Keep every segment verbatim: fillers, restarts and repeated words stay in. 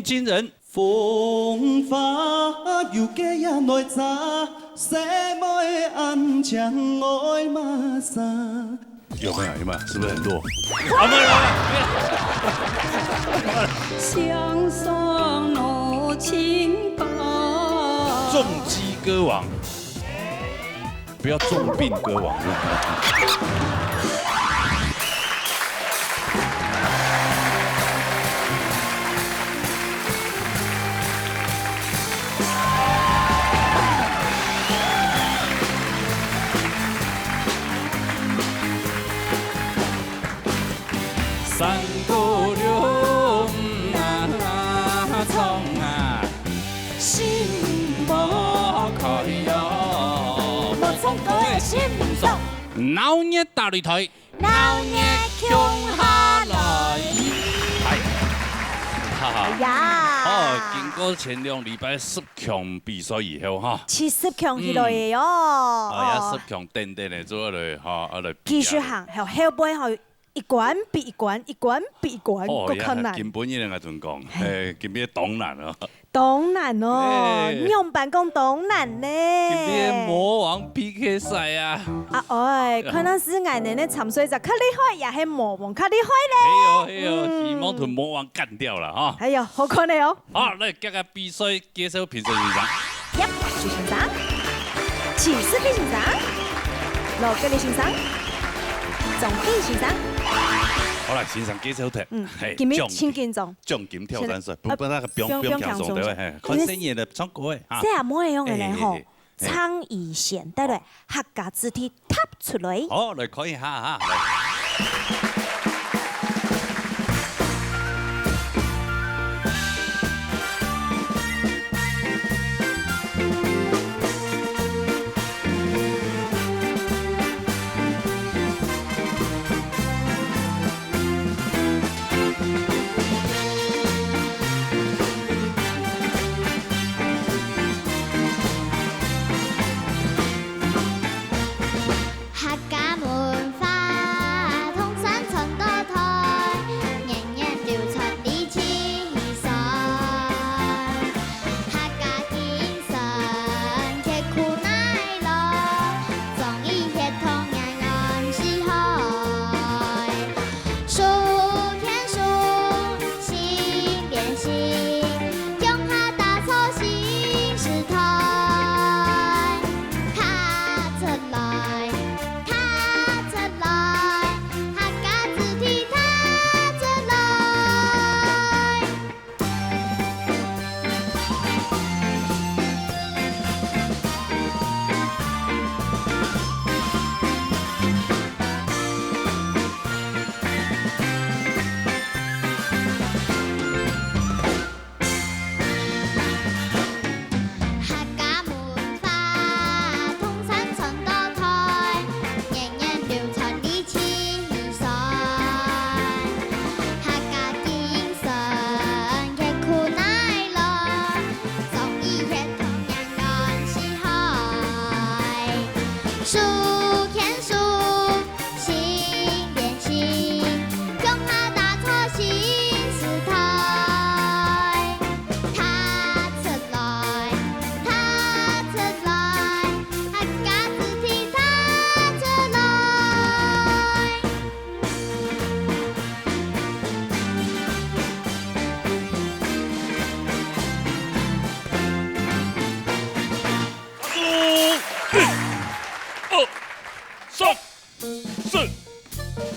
金人。 风花又过也来插，細妹安靜愛麼儕？有没有？有没有？是不是很弱？啊，没有，没有，没有。相送我情歌。重击歌王。 不要重病歌王。三姑六啊，唱啊。 心无开哟，无唱歌个心上。闹热打擂台，闹热共下来。嗨，哈哈。哎呀。哦，经过前两禮拜十強比賽以後哈。七十強起來个哟。嗯。哎呀，哦。十強等等个，做下來哈，啊來比啊。繼續行，還有後背吼， 一關比一關，一關比一關，哦，較困難。呀，今晡日个𠊎同你講，嘿。嘿，今晡日當難哦。當難哦，嘿。仰般講當難呢？今晡日魔王P K賽啊。啊，哎，看來係𠊎等个參賽者較厲害，也係魔王較厲害咧。嘿喲，嘿喲，嗯。希望同魔王幹掉了哈。哎喲，好看的哦。 好，來，這個比賽介紹評審先生。Yep，徐先生，徐世斌先生，羅格力先生，鍾毅先生。好啦，先生介紹忒。嗯，嘿，今日真緊張。獎金挑戰賽，不，呃，不，那個不用，不用，不用輕鬆，不用輕鬆，對不對？嘿，看細人仔唱歌个，哈。細阿妹用个咧，吼。嘿，嘿，嘿。 嘿。唱以前，帶來客家子弟踏出來。好，來看一下哈，來。五、二、三、四、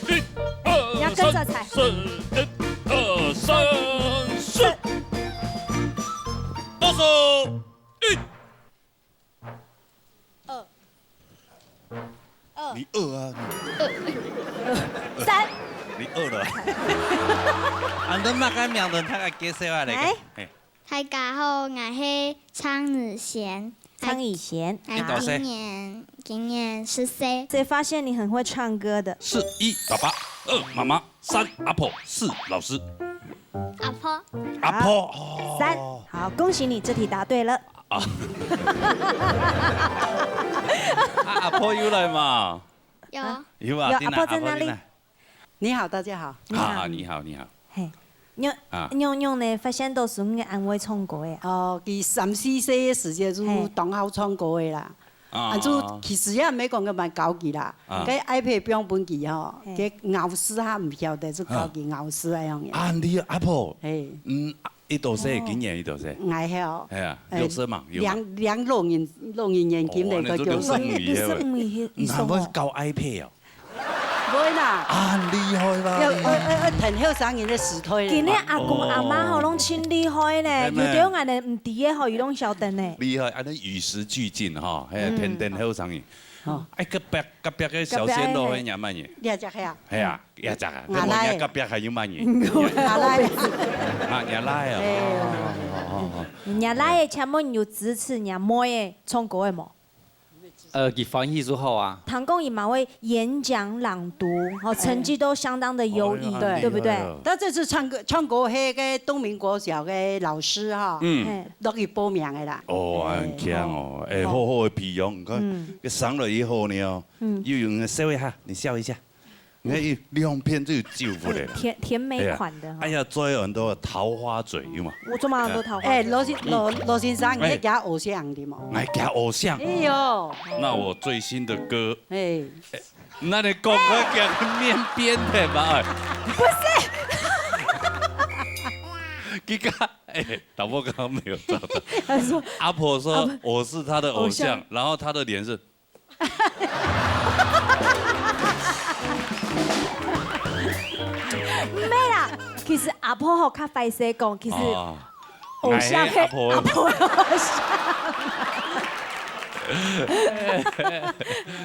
一、二、你要跟着踩。三、四、一、二、三、四。倒数，一、二、二。你二啊，你。三。你二了。恁多麼个名人大家介紹下來。來。嘿。大家好，𠊎係張雨賢。張雨賢。𠊎，你多歲？今年，今年十歲。所以發現你很會唱歌的。是一爸爸，二媽媽，三阿婆，四老師。阿婆。阿婆，哦。三，好，恭喜你，這題答對了。啊。啊，阿婆有來嘛？有。啊，有啊，有，阿婆在哪裡？你好，大家好。你好。啊，你好，你好。嘿。仰，啊。仰，仰呢，發現到係你恁會唱歌个啊？哦，佢三四歲个時節就嘿。當好唱歌个啦。啊，啊，就其實也毋係講个蠻高級啦，啊。該iPad放分佢吼，嘿。該咬字還毋曉得，就教佢咬字恁樣个。啊，你阿婆，嘿。嗯，啊，佢多歲？哦。今年佢多歲？𠊎係哦，係啊，呃，六歲嘛，有嘛。兩，兩老人，老人年紀哦，个，那就六十五以後了。六十五以，以上哦。那我教iPad哦。 毋會啦。啊，很厲害啦，要，你。要，要，要跈後生人个時代咧。今日阿公阿媽吼，哦。攏真厲害呢，哎，有兜人呢，毋知个吼，佢攏曉得呢。厲害，恁樣與時俱進吼，嘿，嗯。跈，跈後生人。哦。哎，隔壁，隔壁个小鮮肉，隔壁个，嘿，若麼人？你也食个啊？係啊，也食啊，𠊎倈仔。你問你隔壁還有麼人？𠊎倈仔。啊，若倈仔啊，哎。哦，哦，哦，哦。若倈仔，請問有支持若妹仔唱歌个無？ 呃，佢歡喜就好啊。聽講佢嘛會演講朗讀，哦，成績都相當的優異，哦，對。很厲害啊。對不對？他這次唱歌，唱歌，那個東明國小的老師哈，嗯。嘿。落去報名的啦。哦，哎，很強哦，哦。哎，好好的培養，你看，嗯。這上了以後呢，哦，嗯。又有人笑一下，你笑一下。 你看，一兩片就有救回來了。甜，甜美款的哈。哎呀，哎呀，做有很多桃花嘴，有嗎？我做麼很多桃花嘴？哎，羅先，羅，羅先生，你哎。該偶像的嗎？哎，該偶像。哎喲。那我最新的歌，哎。哎，那你讲个给面边的吧？哎。不是。这个，哎，导播刚刚没有照到。他说，阿婆说，阿婆，我是她的偶像，偶像。然后她的脸是 毋係啦，其實阿婆吼較壞勢講，其實哦。偶像係，哎，阿婆。阿婆的偶像。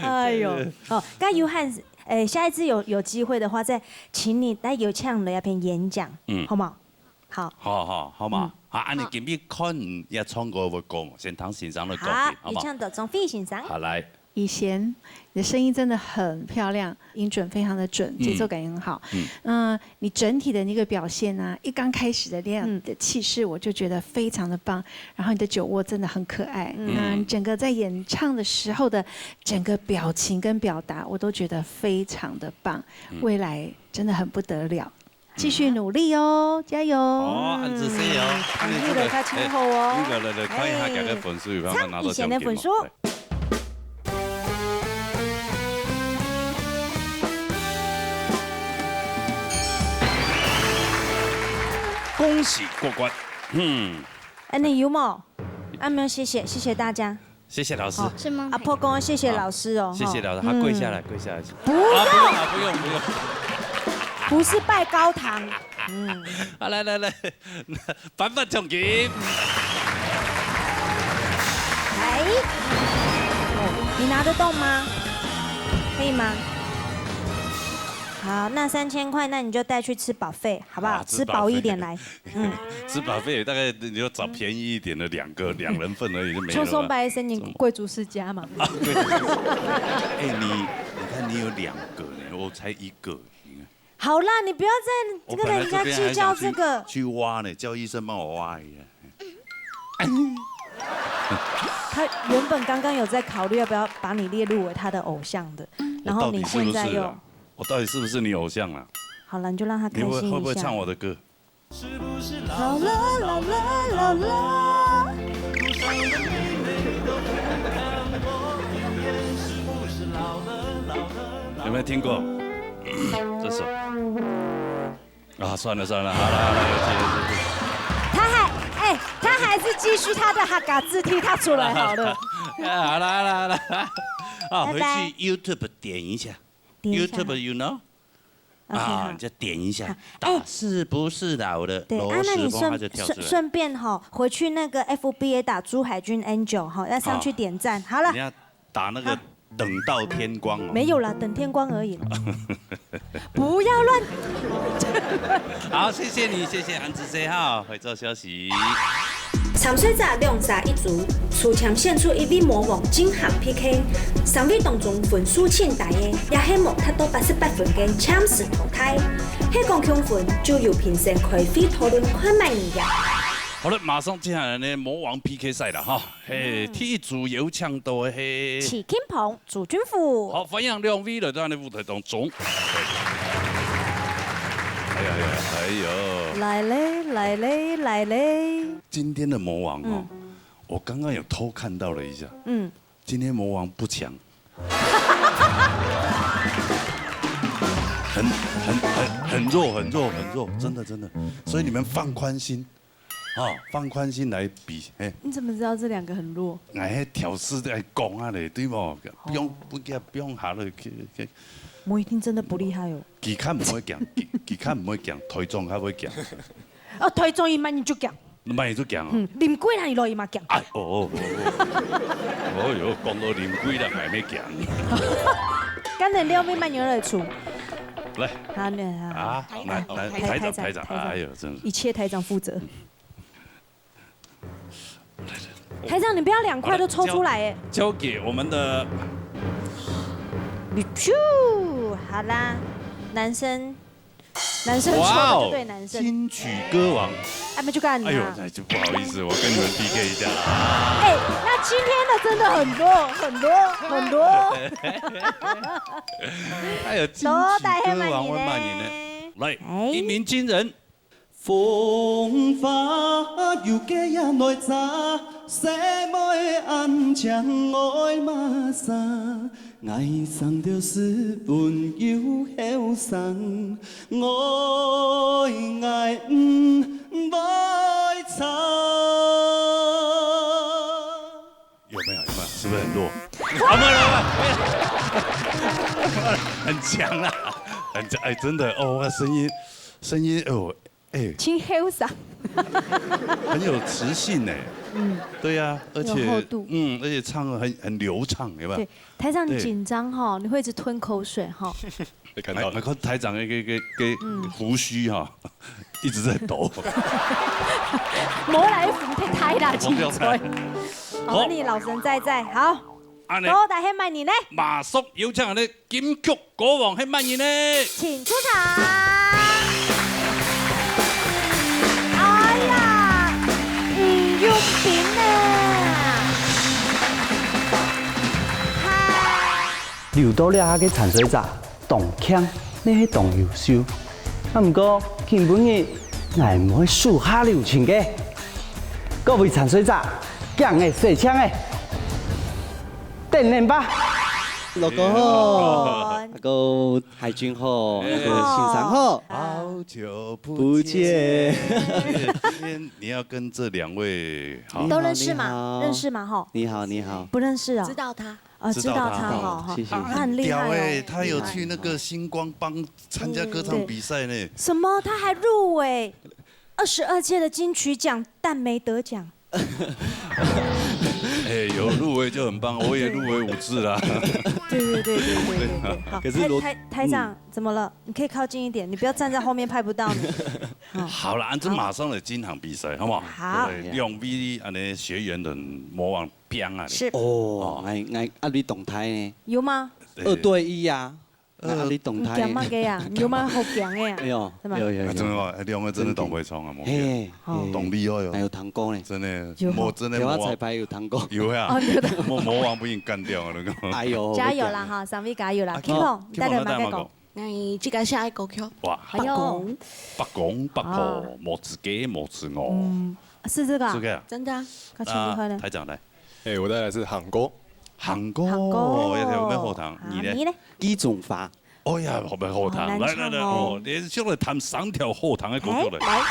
哎喲，好，該約翰，誒，下一次有，有機會的話，再請你，再邀請你來一片演講，嗯。好不好？ 好。好，好，好嘛。嗯。好，恁樣好。今日看也唱歌會歌嘛，先聽先生的歌好，好不好？有請到鍾飛先生。好，來。以贤，你的聲音真的很漂亮，音準非常的準，嗯。节奏感也很好。嗯。嗯，你整体的那个表现啊，一刚开始的那样的气势，嗯。我就觉得非常的棒。然后你的酒窝真的很可爱，嗯。那你整个在演唱的时候的整个表情跟表达，我都觉得非常的棒，嗯。未来真的很不得了。 继续努力哦，加油！哦，恁仔細哦。嗯，努力了，較清楚哦。哎，應該來，來看一下，哎，大家分數有辦法拿到獎金嗎？參以前的分數。哎。恭喜過關。嗯。哎，你有無？啊，沒有，謝謝，謝謝大家。 謝謝老師。哦，是嗎？阿婆講謝謝老師哦，好，謝謝老師，哈。他跪下來，嗯。跪下來。不用。啊，不用了，不用，不用。不是拜高堂。嗯。好，來，來，來，頒發獎金。哎，哦，你拿得動嗎？可以嗎？好，那三千塊，那你就帶去吃buffet，好不好？啊，吃飽一點來。吃飽。嗯。吃buffet大概你就找便宜一點的兩個，兩人份而已，就沒有了吧？就送白先生貴族世家嘛。啊，對。哎，你，你看你有兩個呢，我才一個。你看。好啦，你不要再跟人家計較這個。我本來這邊還想去，去挖呢，叫醫生幫我挖一下。他原本剛剛有在考慮要不要把你列入為他的偶像的，然後你現在又，我到底是不是啊？我到底是不是你偶像啊？好了，你就讓他開心一下。你会，会不会唱我的歌？ 老了，老了，老了。有没有听过这首？啊，算了算了，好了好了，有解有解。他还，哎，他还是继续他的哈嘎字踢他出来好了。啊，好了好了好了，啊，回去拜拜。YouTube点一下。点一下。YouTube you know？ OK，啊，好。你再点一下，好，哎，打是不是老的，对，啊，罗时峰，那你顺，他就跳出来。顺，顺便吼，回去那个F B也打朱海军 Angel 吼，要上去点赞。啊，好了。你要打那个好。等到天光哦。没有啦，等天光而已啦。不要乱。好，谢谢你，谢谢安子C哈，回照消息。 参赛者两儕一组，抽签选出一位魔王进行P K。三位当中分数最大个，也係无达到八十八分个，暂时淘汰。係讲共分，就由评审开会讨论看卖人呀。好了，马上接下来呢，魔王P K赛了哈。嘿，嗯。第一组有请到的是徐金鹏、朱君富。好，欢迎两位来到咱的舞台当中。哎呀，哎呦，来嘞，来嘞，来嘞。今天的魔王哦，嗯。我刚刚有偷看到了一下，嗯。今天魔王不强，很很很很弱，很弱，很弱，真的真的。所以你们放宽心，啊，放宽心来比，嘿。你怎么知道这两个很弱？哎，挑事在讲啊嘞，对不？不用不要不用哈了，去去。魔一定真的不厉害哦。 佢看毋會驚，佢佢看毋會驚，台長較會驚。哦，台長伊慢慢就驚。慢慢就驚哦。嗯，林桂蘭伊落伊嘛驚。哎，哦哦哦哦，哦哟，講到林桂蘭還沒驚。今日了，慢慢有來出。來。好，你好。啊，來來，台長台長台長，台长，哎呦，真是。一切台长负责。 台长，你不要两块都抽出来哎。交交给我们的。咻，好啦，男生，男生抽的就对男生。哇哦，金曲歌王。哎，没就干了。哎呦，那就不好意思，我跟你们P K一下啦。哎，那今天的真的很多很多很多。哎呦，金曲歌王，我骂你呢。来，哎。一鸣惊人。 有没有？有没有？是不是很弱？啊，没有，没有，没有，很强啊，很强！哎，真的哦，哇，声音，声音，哦，哎，真后生。很有磁性哎。嗯，对呀，而且有厚度。嗯，而且唱得很很流畅，有没有？对，台长你对。紧张哈，你会一直吞口水哈。被看到了。哎，看台长的个个个胡须哈，一直在抖。无来福太太啦，紧张。好，你老神在在，好。 安呢，到底係麼人呢？馬上有請𠊎等金曲歌王係麼人呢？請出場。哎呀，吳玉萍呢？嗨。留到這下个參賽者，當慶，也係當優秀。啊，毋過，今晡日，𠊎毋會手下留情个。各位參賽者，敬个細請个， 等等吧。老公好，哎呦。阿哥海軍好，哎。阿哥先生好。好久不見。不見。今天你要跟這兩位，好。都認識嘛？你好，你好。認識嘛？吼。你好，你好。不認識啊？知道他。啊，知道他。知道他哈，哈。謝謝。他很厲害哦。他很屌欸，他有去那個星光幫參加歌唱比賽呢。對。什麼？他還入圍二十二屆的金曲獎，但沒得獎。 哎，有入圍就很棒，我也入圍五次啦。對，對，對，好，可是羅，台，台，台长，嗯。怎麼了？你可以靠近一點，你不要站在後面，拍不到你。好。好啦，恁樣馬上來進行比賽，好不好？好。對，兩位恁樣學員的魔王拚啊。是。哦，哦。𠊎，𠊎壓力當大呢。有嗎？對。二對一啊。 那壓力當大。你驚麼个啊？你有麼好驚个啊？哎喲，是嗎？有，有，有。哎，真的哦，哎，兩位真的當會唱啊，無騙。嘿，哦。嘿。當厲害哦。還有糖果呢。真的，有。我真的魔王。有啊，彩排有糖果。有啊。哦，有的。魔，魔王不已經幹掉了，那個。哎喲，加油啦哈，三位加油啦。啊，Kim Pong，Kim Pong，帶著麼个講？帶麼个講？哎，這個係愛歌曲。哇。哎喲。伯公。伯公，伯婆，啊。無自家，無自我。嗯，是這個啊？是這個啊。真的啊。那請你喝呢？啊，台長來。 哎，我帶來是行歌。行歌，行歌。哎呀，有沒有好聽？啊，你呢？你呢？地中花。哦呀，有沒有好聽？好難唱哦。來，來，來，哦，連續來彈三條好聽的歌曲來。哎，來。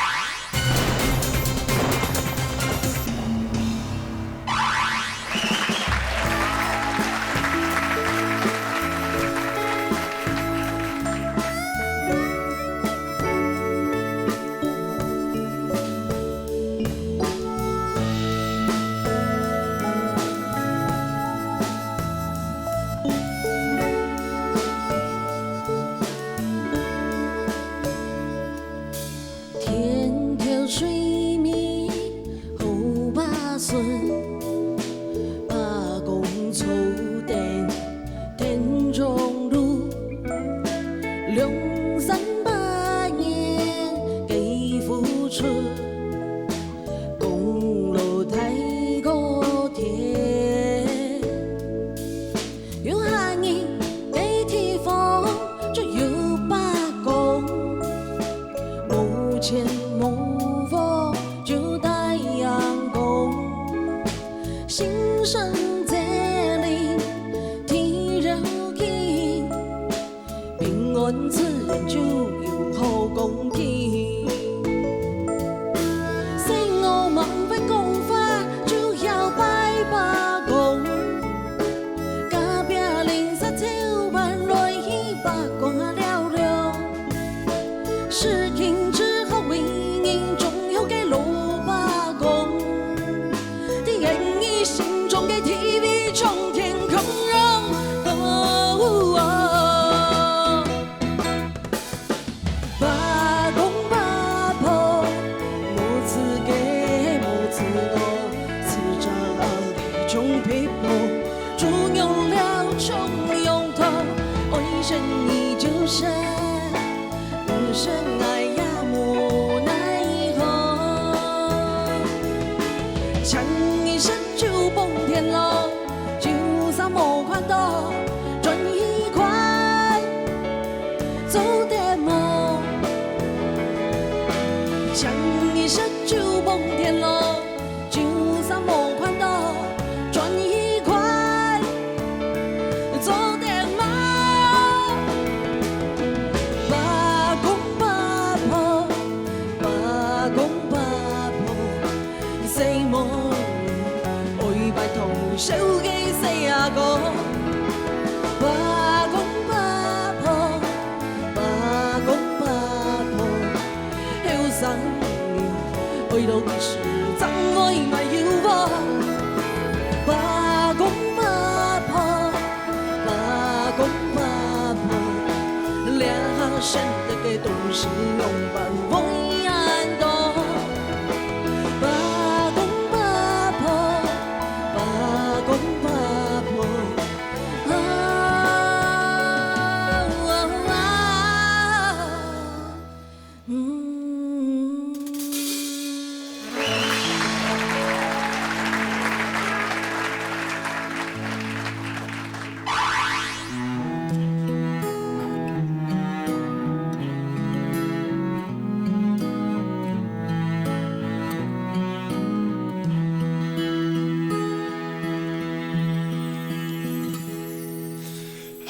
前無火就帶陽光，心生節令地熱情，平安自然就有好光景。細我吂會講話，就曉拜伯公，隔壁鄰舍湊伴來去伯公遐尞尞。 事情之後，為人忠厚个老伯公，在𠊎心中个地位衝天共榮。哦，伯公伯婆，母慈个母慈我，慈祥个忠伯婆，豬肉了充用頭，愛惜你就惜。 毋惜𠊎也無奈何。請你食酒放田螺，就算無看到，轉一塊，做得無？請你食酒放田螺， 就算無看到，轉一塊，做得無？伯公伯婆，伯公伯婆，細妹，愛拜託你，孝个細阿哥。伯公伯婆，伯公伯婆， 後生人，愛老幾時正會買有無？伯公伯婆，伯公伯婆，這下選擇个東西樣般會恁多？伯公伯婆，伯公伯婆，啊，啊，啊。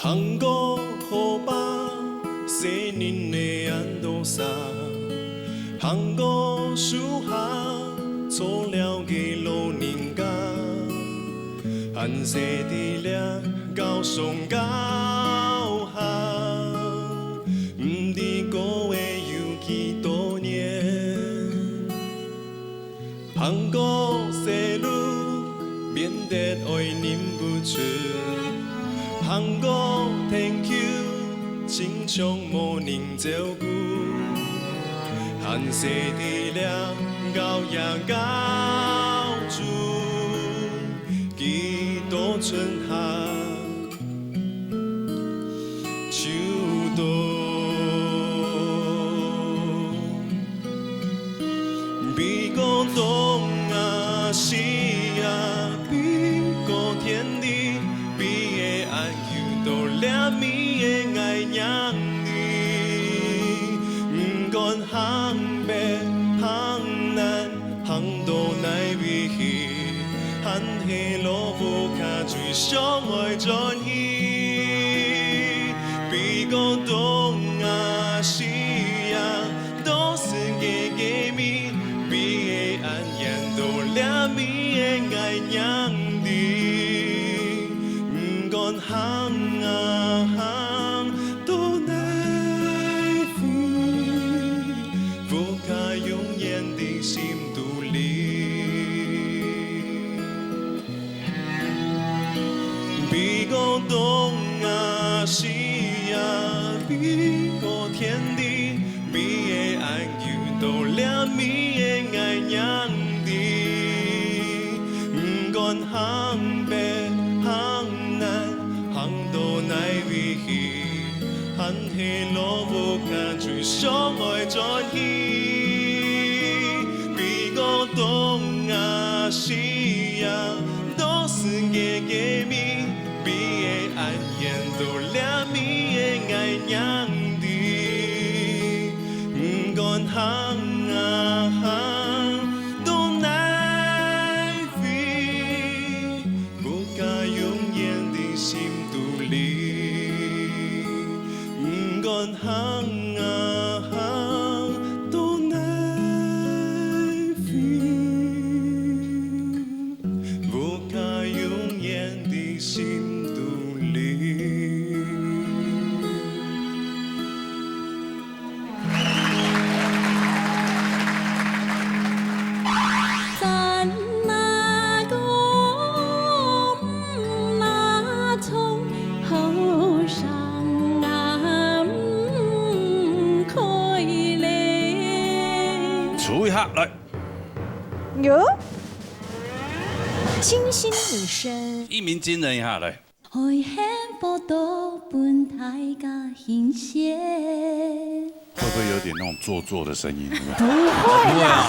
行過河壩，細人仔恁多儕；行過樹下，坐尞个老人家。還細在這高上高下，毋知過會有幾多年。 行過細路，變得愛忍不住；行過田坵，親像無人照顧。還細在這高呀高處，幾多春夏 秋冬。比過冬啊，西啊，比過天地，比个恁久到這味个𠊎娘哩。毋管行北行南， 行到哪位去，還係老屋下最想愛轉去。比過東亞西亞，到世界个面，比个恁遠到這味个𠊎娘哩。毋管行啊行，到哪位， 屋下永遠在心肚裡。比過東亞西亞，比過天地，比个恁久到這味个𠊎娘哩。毋管行北行南，行到哪位去， 還係老屋下最想愛轉去。比過東亞西亞，到世界个面，比个恁遠到這味个𠊎娘哩。毋管行出一下，來。喲，清新女聲。一鳴驚人一下，來。愛幸福都分大家欣賞。會不會有點那種做作的聲音？有沒有？不會啦。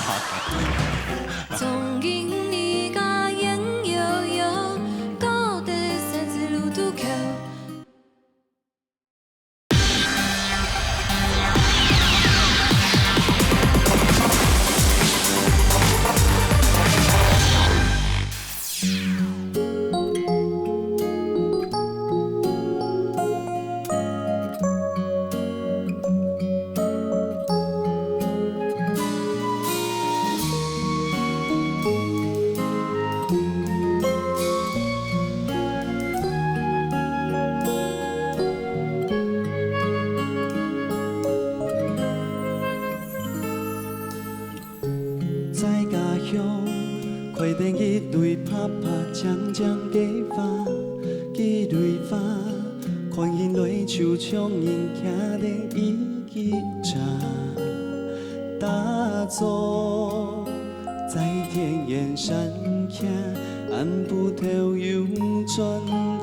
不會啊。 在家鄉，開等一蕊白白靚靚个花，一蕊花，看起來就像人徛等一支茶。打早，在田園散徛，暗晡頭又轉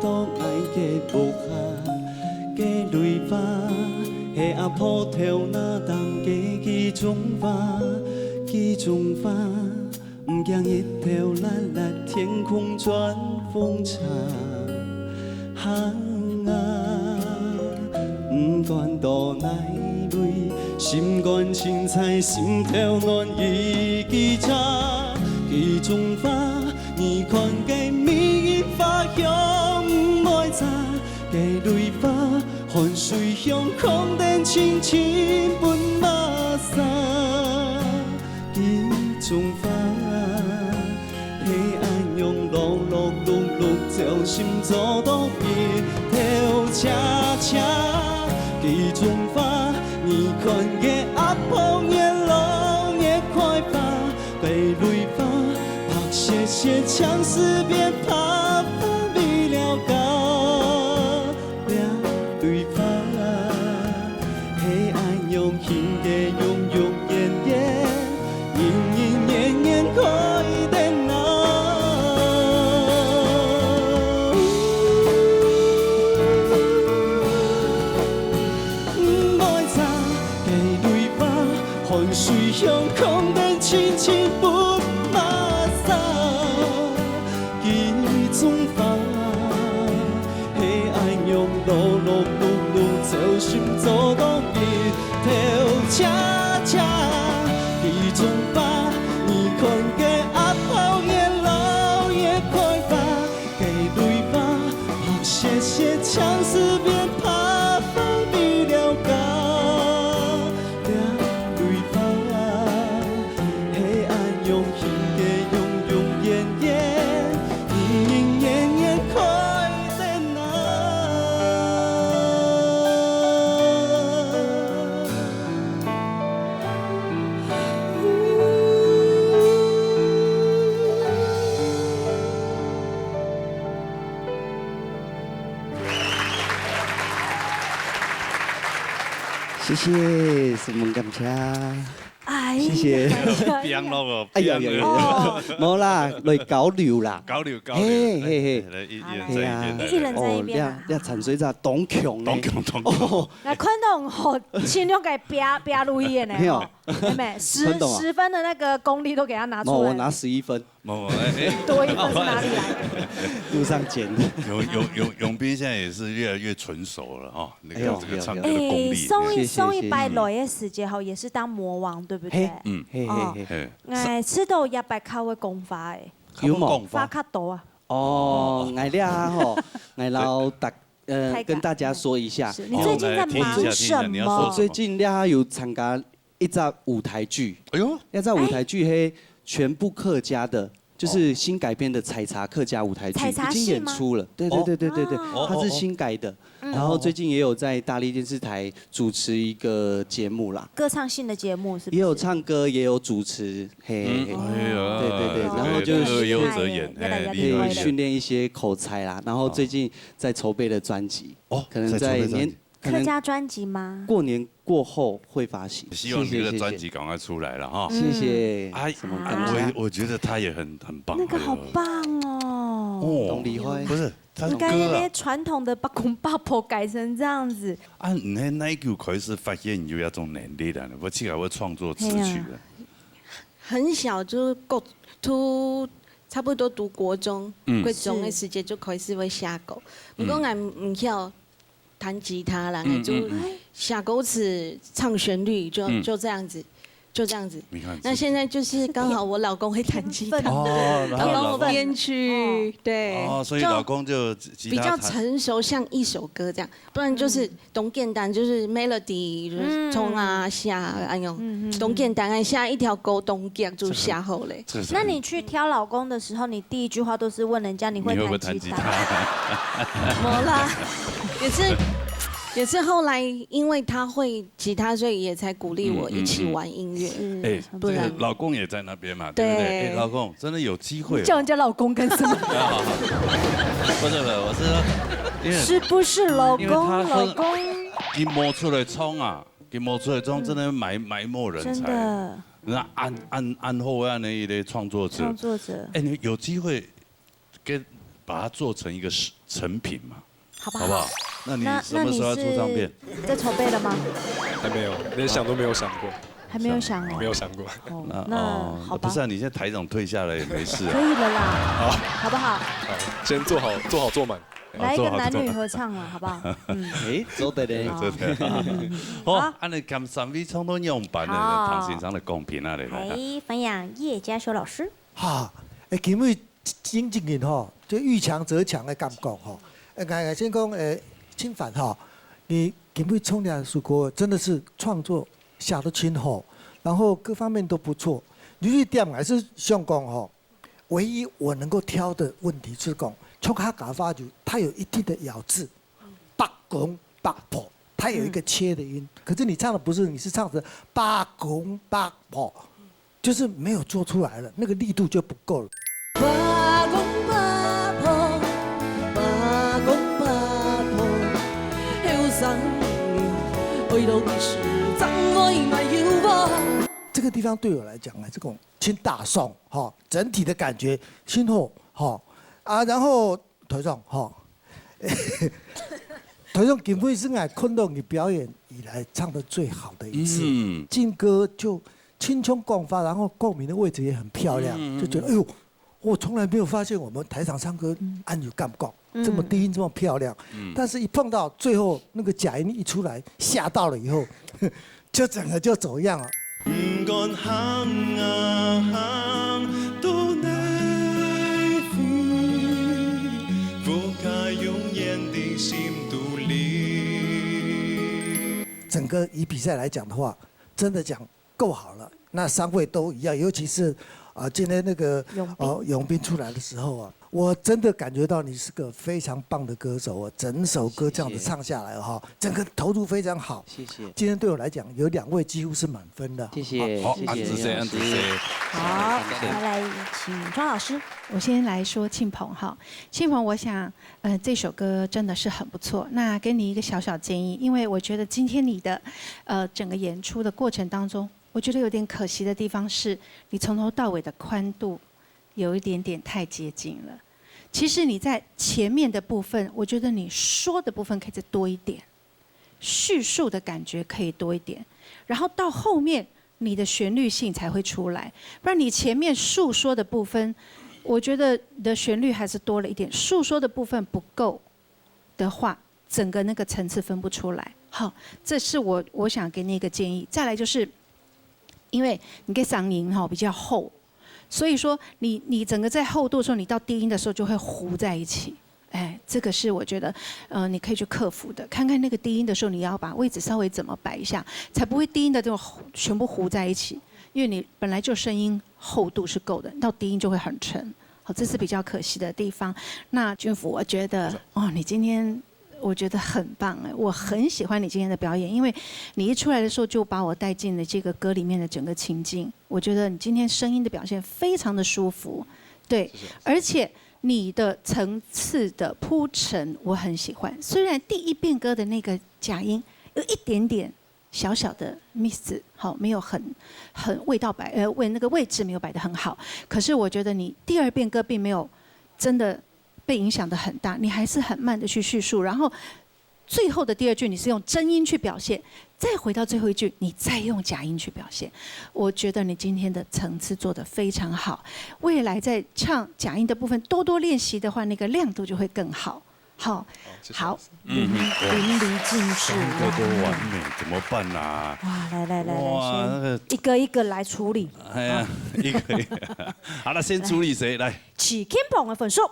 到𠊎个屋下。 該蕊花，係阿婆頭那頂个幾種花，幾種花，毋驚日頭辣辣，天空轉風沙。行啊，毋管到哪位，心肝清采，心頭安一支茶。幾種花，你看該蜜花香毋會差。 該蕊花，汗水香，空等清清分抹煞。幾種花，係恁樣勞勞碌碌，朝晨早到日頭斜斜。幾種花，你看該阿婆越老越開花。 白蕊花，白雪雪，青絲邊，白花未了解。這蕊花，係恁樣輕个，永永遠遠，人人年年開等啊。 毋會差，該蕊花，汗水香，空等清清分抹煞。幾種花，係恁樣勞勞碌碌，朝晨早到日頭斜斜。幾種花，你看該阿婆越老越開花。 該蕊花，白雪雪，青絲邊，白花未了解。這蕊花，係恁樣輕个，永永遠遠，人人年年開等啊。 謝謝，承蒙感謝。哎呀，謝謝。哎呀，哎呀，哎呀，哎呀。哦。無啦，來交流啦。交流，交流。嘿，嘿，嘿。來，一，一人站一邊。係啊。一人站一邊啊。哦，這，這田水茶當強呢。當強，當強。哦。 𠊎看到好，盡量个別，別路線呢，係哦。吼，係無？十，看到啊。十分的那個功力都給他拿出來。無，我拿十一分。無，無，哎，哎。多一分是哪裡來的？路上撿的。永，永，永，永斌現在也是越來越純熟了哦，那個，哎呦，這個唱歌的功力。哎，上一，謝謝，上一擺來的時節吼，謝謝。也是當魔王，對不對？嘿，嗯。嘿，嘿，哦，嘿。嘿。𠊎試著這擺較會講話誒。有無？較會講話。話較多啊。哦，哦。𠊎這吼，𠊎摎大 呃，大家。跟大家說一下。是，你最近在忙什麼？哦，來，聽一下，聽一下，你要說什麼？我最近咧有參加一隻舞台劇。哎喲。那隻舞台劇係全部客家的，就是新改編的採茶客家舞台劇，採茶戲嗎？已經演出了。對，對，對，對，對，對，哦。它是新改的。哦，哦，哦。嗯。然後最近也有在大立電視台主持一個節目啦。歌唱性的節目是不是？也有唱歌，也有主持，嘿，嘿，嘿。嗯。哎呀，對，對，對，然後就是，對，對，對，有遮掩，越來越厲害了。哎，厲害，厲害。可以訓練一些口才啦，然後最近 在籌備的專輯，哦，可能在年，在籌備專輯。可能客家专辑吗？过年过后会发行。希望你的专辑赶快出来了哈。谢谢谢谢。哎，什么客家？我我觉得他也很很棒。那个好棒哦。哦，董礼辉。不是，他的歌啊。你看那些传统的八公八婆改成这样子。啊，你那那一句开始发现你有那种能力了，我自家会创作词曲的。很小就够读，差不多读国中，嗯。国中的时节就开始会写歌。不过俺唔晓弹吉他啦，嗯，就写歌词、唱旋律，就就这样子，就这样子。你看，那现在就是刚好我老公会弹吉他，哦，然后老公帮我编曲，对，哦，所以老公就吉他弹。比较成熟，像一首歌这样，不然就是 当简单，就是melody，就是唱啊、写啊，哎哟，当简单，哎，写一条歌，当遽就写好嘞。这个是那你去挑老公的时候，你第一句话都是问人家你会弹吉他？你会不会弹吉他？没啦，也是也是后来因为他会吉他，所以也才鼓励我一起玩音乐。哎，不然这个老公也在那边嘛，对不对？对。哎，老公，真的有机会哦。你叫人家老公干什么？不是不是，我是说，因为是不是老公？因为他说老公。 佢無出來唱啊，佢無出來唱，真的埋埋沒人才。真的。那恁恁恁好恁樣一个創作者，創作者。哎，你有机会给把它做成一个成品嘛，好不好？好不好？那你那什么时候要出唱片？那你是在筹备了吗？还没有，连想都没有想过。还没有想哦。没有想过。哦，那那哦，好吧。不是啊，你现在台长退下来也没事啊。可以了啦，好，好不好？好，先做好做好做满。 来一个男女合唱嘛，好不好？嗯。哎，做得嘞。好。好，恁樣兼三位唱到仰般呢，好。唐先生來公平啊，來，來。哎，欢迎叶嘉修老师。哈，哎，今日真正个吼，就遇强则强的感觉吼。哎，我先讲，哎，清凡哈，你今日唱这首歌真的是创作写得真好，然后各方面都不错。有一点还是想讲吼， 唯一我能够挑的问题是讲，唱客家话就它有一定的咬字，八公八婆，它有一个切的音。可是你唱的不是，你是唱的八公八婆，就是没有做出来了，那个力度就不够了。八公八婆，八公八婆，后生人，爱老几时，怎会没有我？这个地方对我来讲呢，这种 真大宋，吼，整体的感觉真好，吼。啊，然后台长，吼，台长今晡日是我看到你表演以来唱得最好的一次。嗯。劲歌就轻松迸发，然后共鸣的位置也很漂亮，嗯，嗯，就觉得，哎呦，我从来没有发现我们台上唱歌，嗯，按有感觉。 这么低音这么漂亮，嗯。但是一碰到最后那个假音一出来，吓到了以后，就整个就走样了。不管行啊行到哪位，我家永远在心肚里。整个以比赛来讲的话，真的讲 够好了。那三位都一样，尤其是，啊，今天那个，永斌。呃，永斌出来的时候啊，我真的感觉到你是个非常棒的歌手啊，整首歌这样子唱下来哈，谢谢。整个投入非常好。谢谢。今天对我来讲，有两位几乎是满分的。谢谢，好，谢谢，谢谢，谢谢。好，再来请庄老师。我先来说庆鹏哈，庆鹏，我想，呃，这首歌真的是很不错。那给你一个小小建议，因为我觉得今天你的，呃，整个演出的过程当中， 我觉得有点可惜的地方是，你从头到尾的宽度有一点点太接近了。其实你在前面的部分，我觉得你说的部分可以再多一点，叙述的感觉可以多一点，然后到后面你的旋律性才会出来，不然你前面诉说的部分，我觉得你的旋律还是多了一点，诉说的部分不够的话，整个那个层次分不出来。好，这是我我想给你一个建议。再来就是，因为你的嗓音哈比较厚，所以说你你整个在厚度的时候，你到低音的时候就会糊在一起。哎，这个是我觉得，呃，你可以去克服的，看看那个低音的时候，你要把位置稍微怎么摆一下，才不会低音的这种糊全部糊在一起，因为你本来就声音厚度是够的，到低音就会很沉。好，这是比较可惜的地方。那俊福，我觉得，哦，你今天我觉得很棒哎，我很喜欢你今天的表演，因为你一出来的时候就把我带进了这个歌里面的整个情境。我觉得你今天声音的表现非常的舒服，对，谢谢。而且你的层次的铺陈我很喜欢。虽然第一遍歌的那个假音，有一点点小小的 miss，好，没有很，很味道摆，呃，位，那个位置没有摆得很好。可是我觉得你第二遍歌并没有真的被影响得很大，你还是很慢地去叙述，然后最后的第二句你是用真音去表现，再回到最后一句，你再用假音去表现。我觉得你今天的层次做得非常好，未来在唱假音的部分多多练习的话，那个亮度就会更好。好，谢谢老师。好，嗯，林，林立尽致，三个都完美，怎么办啊？哇，来来来来，哇，先那个一个一个来处理。哎呀，一个一个。好了，先处理谁？来。徐金榜的分数。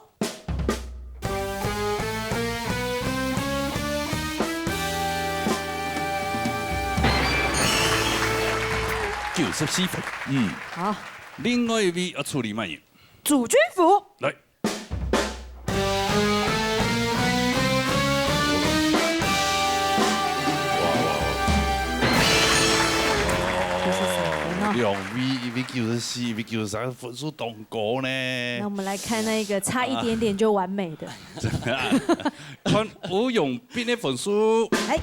九十四分。嗯。好。另外一位要处理乜人？朱俊福。来。哇，哇，哇。九十三分哦。两位，一位九十四，一位九十三，分数当高呢。那我们来看那个差一点点就完美的。看吴永斌的分数。哎。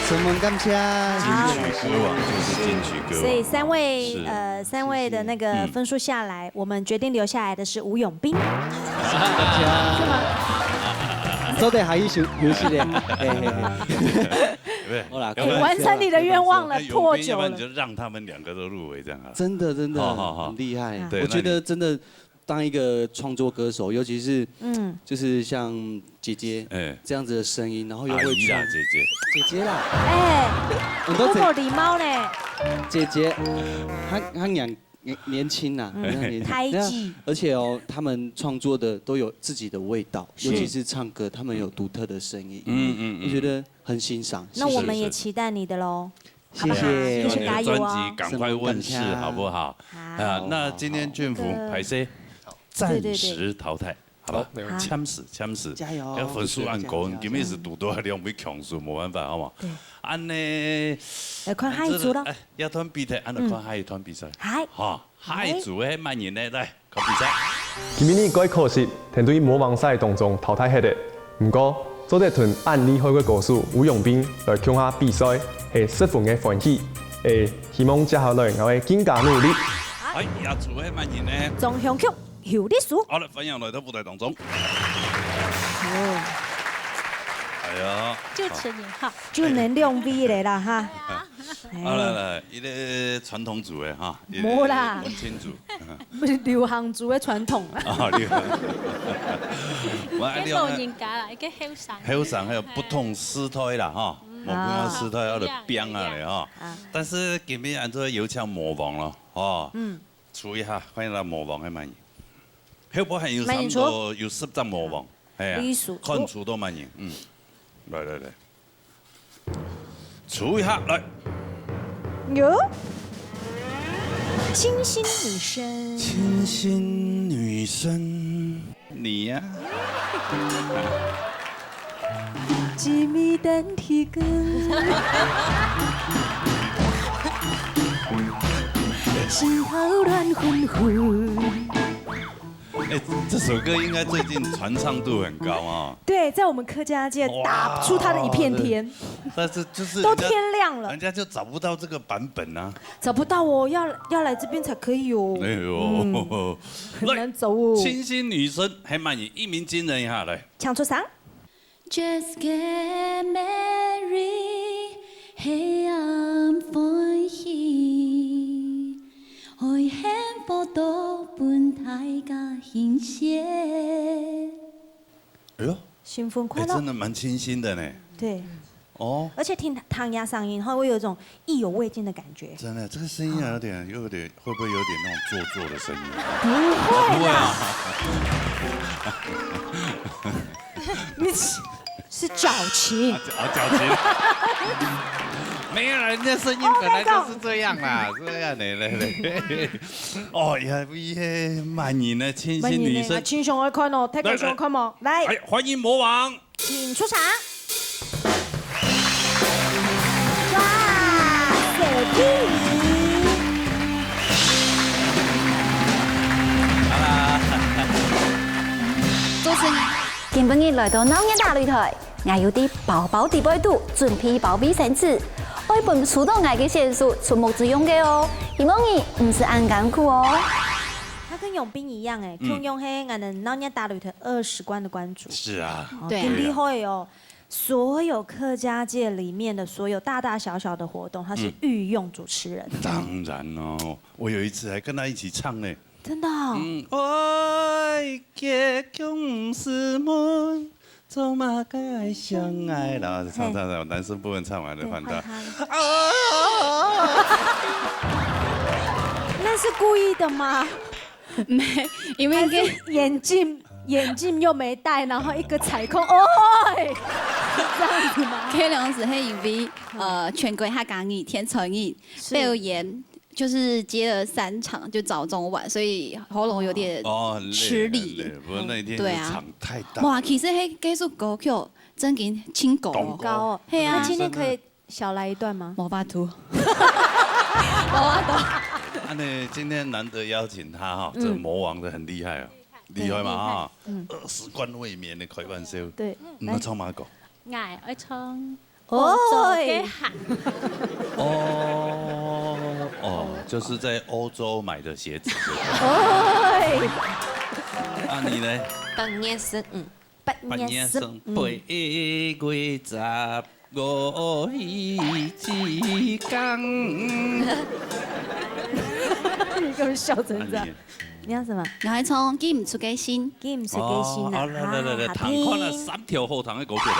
承蒙感謝。金曲歌王就是金曲歌王。所以三位，是。呃，三位的那个分数下来，嗯。我们决定留下来的是吴永斌。做得下去休，休息咧。嘿，嘿，嘿。对。好啦，哎，完成你的愿望了，那永斌，破九了。要不然你就让他们两个都入围这样啊。真的，真的，好，好，好。很厉害。对，我觉得真的 当一个创作歌手，尤其是，嗯。就是像姐姐，哎。这样子的声音，然后又会唱，阿姨啦，姐姐。姐姐啦。哎，很多姐，不够礼貌嘞。姐姐，她，她年，年，年轻啊，嗯。很年轻。胎记。那而且哦，他们创作的都有自己的味道，是。尤其是唱歌，他们有独特的声音，嗯，嗯，嗯。我觉得很欣赏，那我们也期待你的喽。谢谢。 谢谢。好不好？继续加油哦。希望你的专辑赶快问世，好不好？好。啊，那今天俊福，好。歹势，暂时淘汰，好吧？好，没问题。Chance，chance。加油。要分数恁高，谢谢，加油，今日是堵到兩位強手，没办法，好吗？对。恁呢，来看下一组咯。哎，要团比赛，恁呢看下一团比赛。嗯。好。好，下一组的乜人呢？来。 看比赛。今晡日蓋可惜，跈對魔王賽當中淘汰忒了。毋過，做得同恁厲害个歌手吳永斌來共下比賽，係十分个歡喜。誒，希望接下來𠊎會更加努力。哎，這組个乜人呢？張雄菊、邱麗淑。好了，歡迎來到舞台當中。哦。哎呀。就請你哈。就恁兩位了啦哈。對啊。 哎。好，來，來，一个傳統組的哈，一个無啦。文青組。流行組的傳統啦。啊，流行。我，啊，你講，一个老人家啦，一个後生。後生還有不同時代啦，哈，嗯。無共樣時代，啊，就變啊咧，哈。啊。但是今日恁樣邀請魔王咯，哦。嗯。 出一下，看一下魔王係麼人。後背還有差不多有十隻魔王，係啊，看出到麼人，嗯，來來來，出一下來。有，清新女生。清新女生，你呀、一米等天光，心头乱纷纷。哎，这首歌应该最近传唱度很高啊。对，在我们客家界打出它的一片天。哇，但是就是人家，都天亮了。人家就找不到这个版本啊。找不到哦，要，要来这边才可以哦。哎呦，嗯，很难找哦。来，清新女生，还蛮一鸣惊人一下，来。唱出声。 Just get married，黑暗欢喜，爱幸福都分大家欣赏。哎呦，新婚快乐。哎，真的蛮清新的呢。对。哦。而且听唐雅嗓音，哈，会有一种意犹未尽的感觉。真的，这个声音啊，有点，有点，会不会有点那种做作的声音？不会啦。不会啊。 你是，是矫情。啊，矫，啊，矫情。没有啦，人家声音本来就是这样啦，这样的，来，来。哦，呀，哎，蛮人呢，清新女生。蛮人呢，清爽来看哦，太清爽看哦，来。哎，欢迎魔王。请出场。哇，小弟。今晡日來到鬧熱大擂台，𠊎有在包包底背肚準備包衛生紙，愛分輸到𠊎个選手觸目之用个哦。希望你毋使恁艱苦哦。他跟永斌一樣哎，嗯。共樣係俺的鬧熱大擂台二十關的關主。是啊。哦，對啊。很厲害哦。所有客家界裡面的所有大大小小的活動，他是嗯。御用主持人。當然哦，我有一次還跟他一起唱呢。真的哦？嗯，愛結婚，做麼个愛相愛啦？唱，唱，唱，男生不能唱完就換他。對，換他了。啊！那是故意的嗎？沒，因為這，還是眼鏡，眼鏡又沒戴，然後一個踩空，哦，這樣子嗎？這兩時係因為，呃，全國客家人天才人是。表演，就是接了三場，就早中晚，所以喉嚨有點哦，很累，吃力。很累，不過那一天對啊。就場太大。哇，其實該，該首歌曲正經盡高哦。當高。高哦。係啊。那今天可以小來一段嗎？無法度。無法度。啊，你今天難得邀請他哈，嗯。這魔王的很厲害哦，厲害嘛哈，對，厲害。嗯。二十關衛冕的開玩笑。對，嗯，來。你要唱麼个歌？𠊎愛唱 哦，做个行。哦，哦，就是在歐洲買的鞋子，對不對？哦。啊，你呢？八月十五。八月十五。八月十五，八月十五。你根本笑成這樣。啊，你呢？ 你要什麼？𠊎愛唱《寄毋出个信》。寄毋出个信啊。哦，好，來，來，來，來，哈，聽看啊，好聽。三條後堂的歌曲來。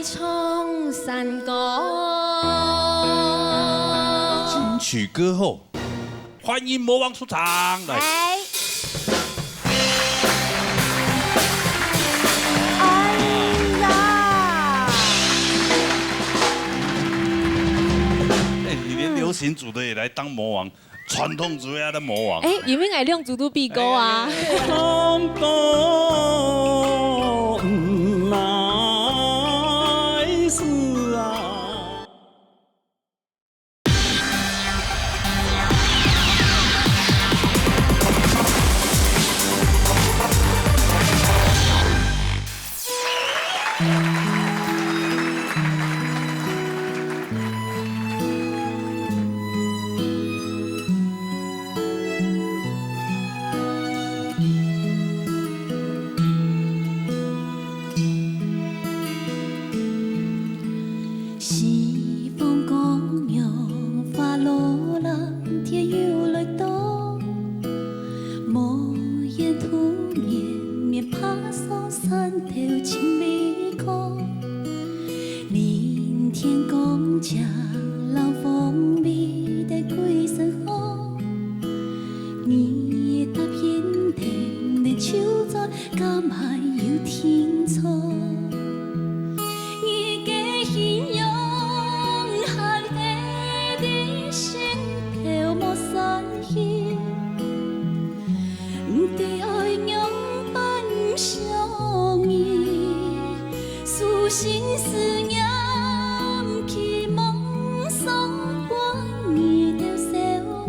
唱山歌。金曲歌后，欢迎魔王出场，来。哎。哎呀。哎，你连流行组的也来当魔王，传统组也来当魔王。哎，因为𠊎两组都比过啊。哎，哎，哎。唱歌毋碍事啊。 西风姑娘花落lan，天又来到，无言吐面，面爬上山头寻你看。林天光，借冷风味得归身好，你答应等你就在 敢还有定著？你个形容還係在心頭無散去，毋知愛仰般想你，書信思念寄望送分你兜燒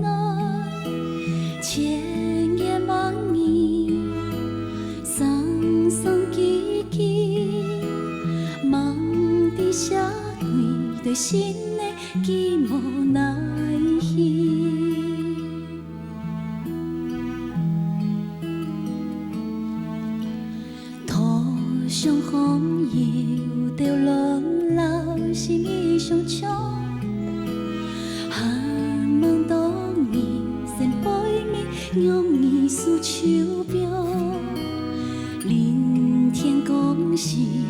暖，千言萬語 聲聲句句，望得寫歸對心內，寄無奈去。途上方有兜鸞老，心意相像，盼望到你身背面， 讓你手手錶，林天光，心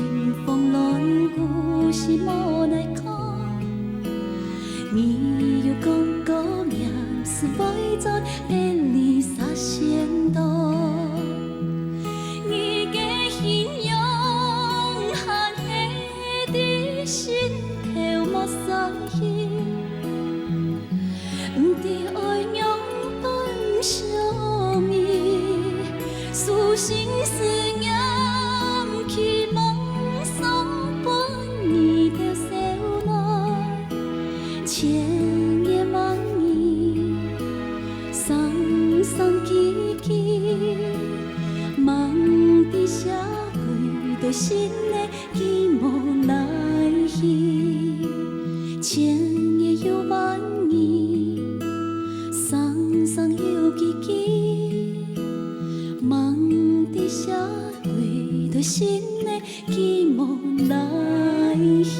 慌亂，故事無奈講。你又講過，念是會轉，別離煞先到。你个形容，還係在心頭無散去。 毋知愛仰般想你，書信思念寄望送分你兜燒暖，千言萬語，聲聲句句，望得寫歸對心內， 寄無奈去，千言又萬語，聲聲又句句，望得寫歸對心內，寄無奈去。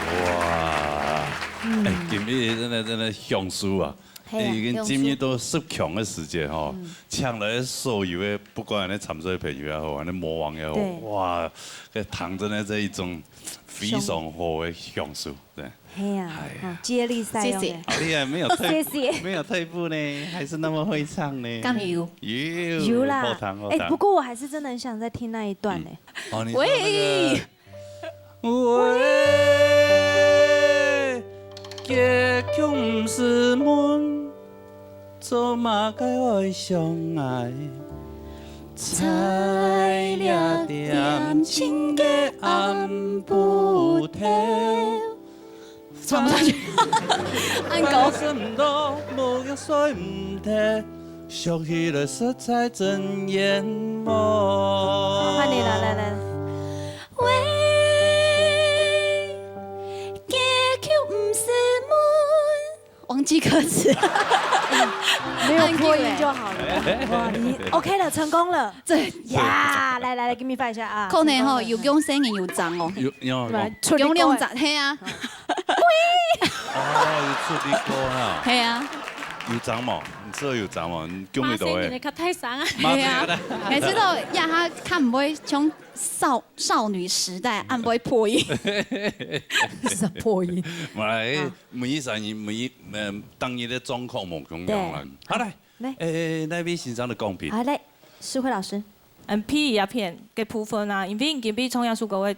哇，嗯。哎，今日真的，真的享受啊！係啊，哎，已經進入到十強的時間吼，享受。嗯。請來所有的，不管恁樣參賽的朋友也好，恁樣魔王也好，對。哇，這糖真的是一種非常好的享受，對。 係啊，哎呀。哦，接力賽用的。謝謝。好厲害，沒有退步，謝謝。沒有退步呢，還是那麼會唱呢。敢有？有，有啦。好聽，好聽。哎，不過我還是真的很想再聽那一段呢。嗯。哦，你說那個，喂。喂，結局毋使問，做麼个愛相愛？在這恬靜个暗晡頭。 唱不下去。恁高。換你了，來，來，來。忘記歌詞。没有破音就好了。哇，你 OK 了，成功了。对，呀，来来来，给你翻一下啊。可能吼，成功了有用声音有长哦，有有对吧讲，？出力过了用两只，嘿啊，哦，有出力过哈，嘿啊，有长毛，你知道有长毛，你讲马得到诶。上你的较大声啊。马嘿啊上，每次都呀，他看不会像少少女时代，按不会破音。是破音。来，每一三人每一嗯，当日的状况无共样啦。好来，来诶，那位先生的讲评。好，来，诗慧老师，嗯，P一片个部分啊，因为今晡日唱耶稣歌个，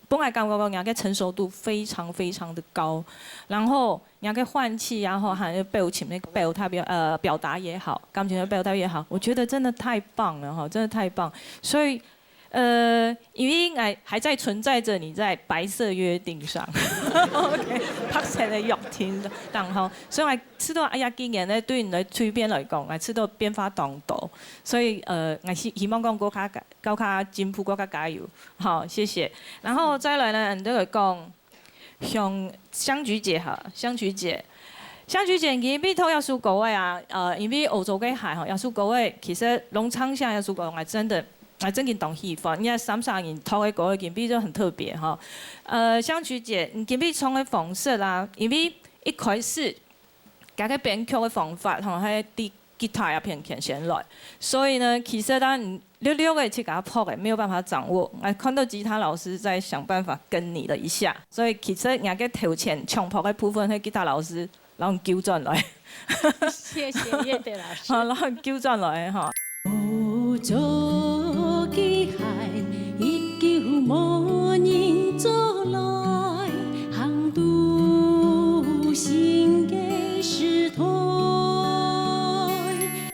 本来感觉讲人个成熟度非常非常的高，然后人个换气啊，吼，还有表情那个表达表呃表达也好，感情的表达也好，我觉得真的太棒了哈，真的太棒。所以呃，因为应该还在存在着你在白色约定上，OK，白色的约定上，然后所以我知道哎呀，今年呢对你的推变来讲，我知道变化当多。所以呃，我希希望讲国家国家进步，国家加油，好，谢谢。然后再来呢，你都有讲香香菊姐哈，香菊姐，香菊姐，你比头耶稣歌个啊，呃，因为欧洲个海哈，耶稣歌个其实农场下耶稣歌，我真的。我真经当喜欢，因为三三人头个歌个今比就很特别哈。呃，香菊姐，你今比唱个方式啦，因为一开始，搿个编曲个方法吼，还滴吉他呀片先来，所以呢，其实当你略略个去给他破个，没有办法掌握。哎，看到吉他老师在想办法跟你了一下，所以其实人家头前唱破个部分，那吉他老师然后糾转来，谢谢叶德老师。好，然后纠转来哈。做个海，一九无人做来，行独行个时代。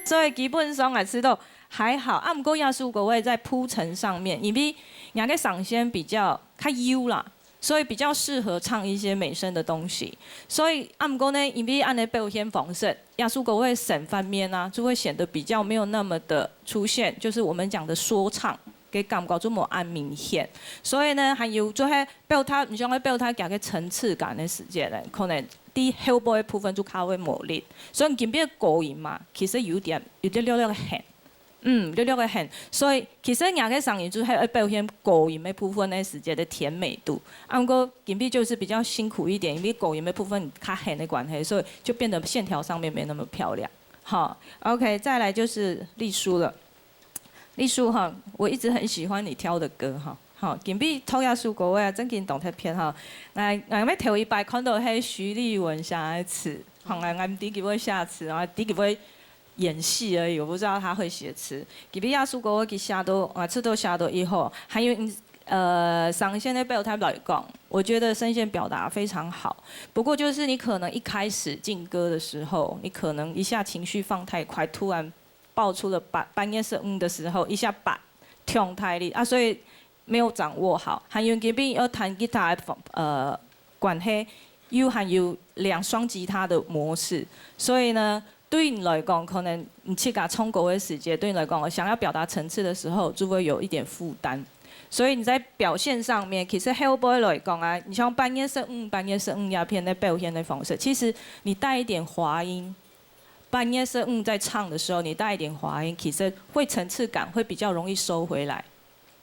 所以基本上来知道还好，啊，毋过耶稣国会在铺陈上面，因为人个上限比较较幼啦，所以比较适合唱一些美声的东西。所以啊，毋过呢，因为按呢表现方式，耶稣国会省方面啊，就会显得比较没有那么的出现，就是我们讲的说唱，给感觉就无按明显。所以呢，还有就系表达，你想要表达佢个层次感的时间呢，可能第后背的部分就较会无力。所以你今天个高音嘛，其实有点有点略略个很。 嗯，略略个很。所以其实人个声音就系表现高音个部分个时节个甜美度。啊，毋过今晡日就是比较辛苦一点，因为高音个部分较很个关系，所以就变得线条上面没那么漂亮。好，OK，再来就是丽舒了。丽舒哈，我一直很喜欢你挑的歌哈。好，今晡日挑一首歌啊，真经当特别哈。俺俺们头一摆看到系徐丽文写个词，好，俺俺第一位写词，然后第一位 演戏而已，我不知道他会写词。今晡日耶穌哥哥佢寫到，啊，出到寫到以后，還有呃聲線个表達來講，我覺得聲線表達非常好。不過就是你可能一開始進歌的時候，你可能一下情緒放太快，突然爆出了半半夜十五的時候，一下把跳太力啊，所以没有掌握好。還有今晡日要彈吉他的呃關係，又還有兩雙吉他的模式，所以呢， 對你來講，可能你自家唱歌个時節，對你來講，想要表達層次的時候，就會有一點負擔。所以你在表現上面，其實後背來講啊，你像半夜十五、半夜十五鴉片的表現的方式，其實你帶一點滑音，半夜十五在唱的時候，你帶一點滑音，其實會層次感會比較容易收回來。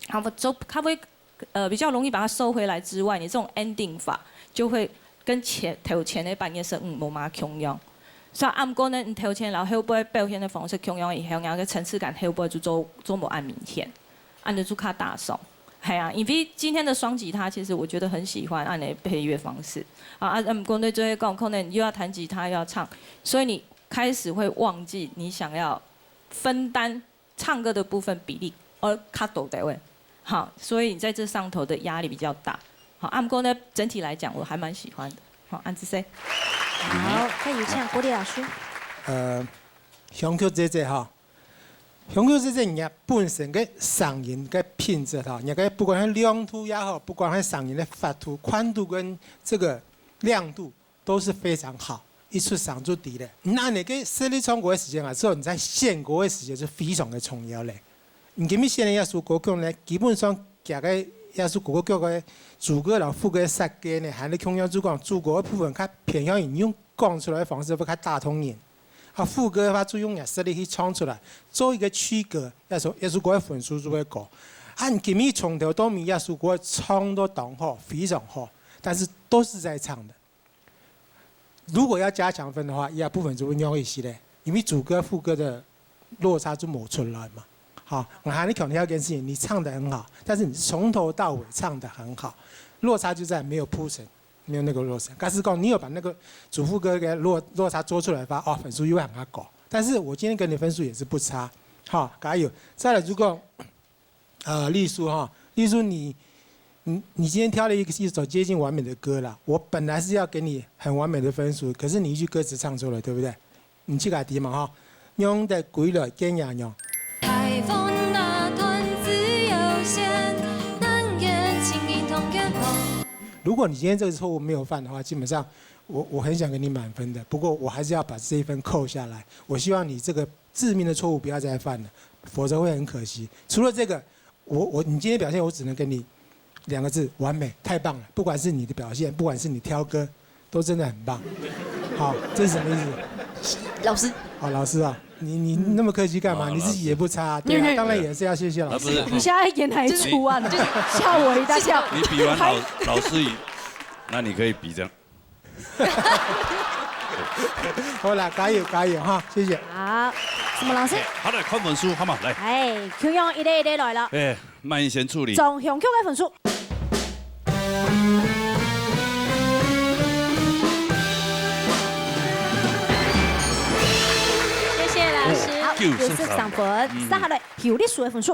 好，收，它會呃比較容易把它收回來之外，你這種 ending 法就會跟前頭前个半夜十五無麼共樣。所以暗歌呢，你頭前然後後背表現的方式共樣以後，然後个層次感後背就做做無恁明顯，恁樣就較打爽。係啊，因為今天的雙吉他，其實我覺得很喜歡恁樣的配樂方式啊。啊，暗歌呢就會講，可能又要彈吉他又要唱，所以你開始會忘記你想要分擔唱歌的部分比例，而較多的位，好，所以你在這上頭的壓力比較大。好，暗歌呢，整體來講我還蠻喜歡的。好，安之 C。好，可以請郭麗老師。呃，香菊姐姐哈，香菊姐姐你本身个聲音个品質哈，你个不管係亮度也好，不管係聲音的闊度、寬度跟這個亮度都是非常好，一出聲就知了。那你个實力唱歌的時間啊，之後你在選歌的時間是非常的重要嘞。你今日選的這首歌曲呢，基本上佢个這首歌曲个主歌摎副歌設計呢，還係共樣就講主歌的部分較偏向於用講出來的方式會較打動人。啊，副歌个話就用顏色个去唱出來，做一個區隔，這首，這首歌个分數就會高。啊，你今日從頭到尾這首歌唱到當好，非常好，但是都是在唱的。如果要加強分的話，這部分就會讓一些嘞，因為主歌副歌的落差就無出來嘛。好，𠊎還係強調一件事情，你唱得很好，但是你從頭到尾唱得很好，落差就在沒有鋪陳。 沒有那個落差。假使講你有把那個主副歌个落，落差做出來的話，哦，分數又會很高。但是我今天給你分數也是不差，好，加油。再來，如果，呃，麗書哈，麗書你，你，你今天挑了一個，一首接近完美的歌啦，我本來是要給你很完美的分數，可是你一句歌詞唱錯了，對不對？你自家知嘛哈，仰得歸來見爺娘。 如果你今天這個錯誤沒有犯的話，基本上我，我很想給你滿分的，不過我還是要把這一分扣下來。我希望你這個致命的錯誤不要再犯了，否則會很可惜。除了這個，我，我，你今天表現，我只能給你兩個字，完美，太棒了。不管是你的表現，不管是你挑歌，都真的很棒。好，這是什麼意思？老師，好，老師啊，你，你那麼客氣幹嘛？啊你自己也不差，對啊，當然也是要謝謝老師。老師，你现在演哪一出啊？吓我一大跳。你比完老老师以，那你可以比这样。好啦，加油加油哈，謝謝。好，什麼老師？好，來看分數，好嘛，來，哎，共樣一个一个來了。哎，慢一先處理。張雄強个分數。謝謝老師。好，九十三九十三分，嗯接下來有歷史个分數。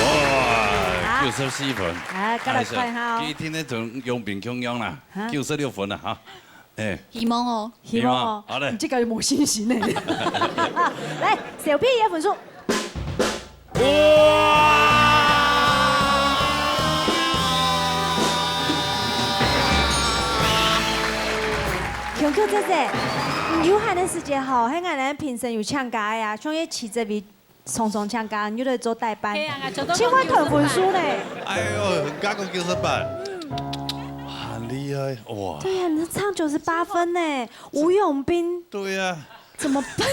哇，九十四分。啊，再來看一下哦。一天天同永平共樣啦啊，九十六分了哈。哎，希望哦。希望哦，好嘞你這個有無信心呢？來，小 P个分數。哇！強強姐姐，你有閒个時節吼，係𠊎等評審有請假个啊，像係徐哲偉常常請假，你就做代班，係啊，𠊎做到千萬團分數呢。哎呦，很加个九十八，很厲害哇！對呀，你唱九十八分呢，吳永斌對呀，怎麼辦？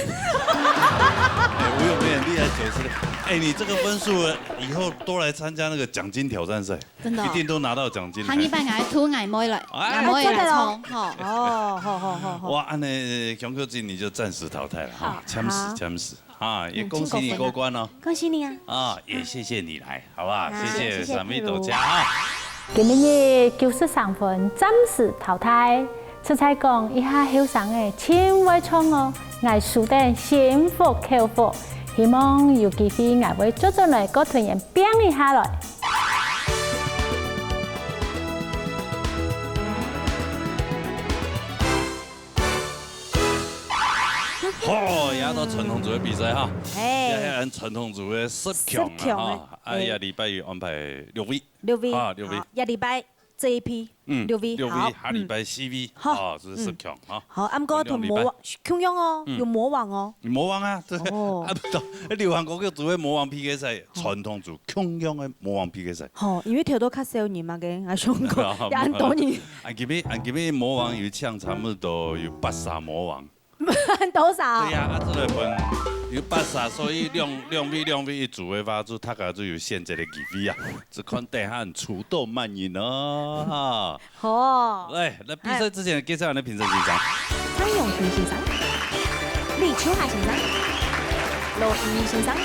哎，吳永斌很厲害，九十六。哎，你這個分數以後多來參加那個獎金挑戰賽，真的哦一定都拿到獎金。下一擺𠊎愛拖𠊎妹來，哎𠊎妹來唱，吼。哦，好好好好好。哇，恁呢強強姐你就暫時淘汰了哈好，暫時好暫時啊，也恭喜你過關哦。恭喜你啊！啊，也謝謝你來，好不好？啊謝謝謝謝三位大家啊。今日九十三分暫時淘汰。實在講，這下後生个盡會唱哦，𠊎輸得心服口服。希望有機會𠊎會再轉來過同佢拚一下來。好，又到傳統組个比賽哈，哎，也係傳統組个十強十強啊哈。哎呀，禮拜一安排六位，六位啊六位好，一禮拜這一批，嗯，六位，六位，好，下禮拜四位，好啊，這係十強啊。好，啊毋過同魔王，共樣哦，嗯有魔王哦。你魔王啊，對，哦啊不對，流行歌曲組个魔王P K賽，傳統組共樣个魔王P K賽。吼，因為頭到較少人嘛，个，𠊎想講，也恁多人。俺今日俺今日魔王有請差不多有八十魔王。多少？對呀，啊，這個分有八十，所以兩兩位兩位一組个話，就大家就有選擇个機會啊，就看等下人出到慢人哦，哈。吼，來，那比賽之前介紹俺的評審先生。蔡永平先生、李秋霞先生、羅一鳴先生、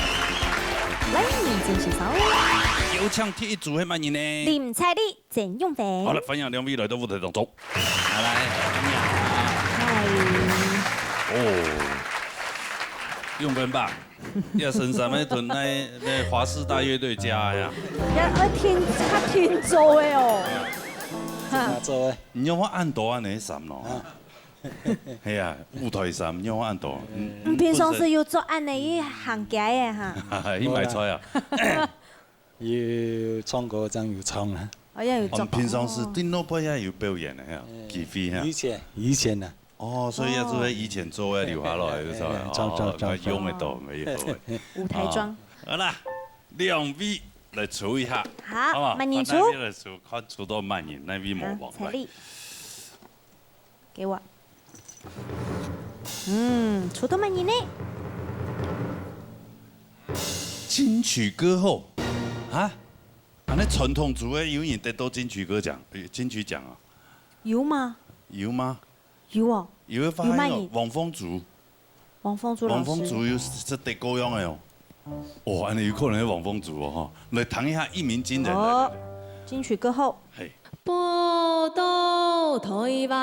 賴明珍先生、有請第一組个麼人呢？林采莉、曾永文。好了，歡迎兩位來到舞台當中。好來，嗨，哦，永文吧，也身上那同那那華視大樂隊家呀，要要聽，較聽做个哦。哈，做个。你有看恁多恁呢衫咯？係啊，舞台衫你有看恁多？嗯你平常時有做恁呢一行家个哈？你買菜啊？有唱歌，正有唱啦。好像有做。我們平常時頂多不也有表演个呀，機會哈。以前以前啊，哦，所以也做在以前做个留下來个，哎哎哎唱唱唱哦，用得到，用得到。舞台裝。好啦，兩位來抽一下，好，好不好？慢慢抽。換哪位來抽，看抽到麼人，哪位魔王。好，彩禮。來。給我。嗯，抽到麼人呢？金曲歌后啊？恁呢傳統組个有人得到金曲歌獎，呃，金曲獎啊？有嗎？有嗎？有哦。有个發現哦，有麼人？王鳳竹。 王鳳竹老師。王鳳竹有識得高樣个哦。哦，恁呢有可能係王鳳竹哦，吼。來聽一下一鳴驚人的。哦，金曲歌后。嘿。寶島台灣，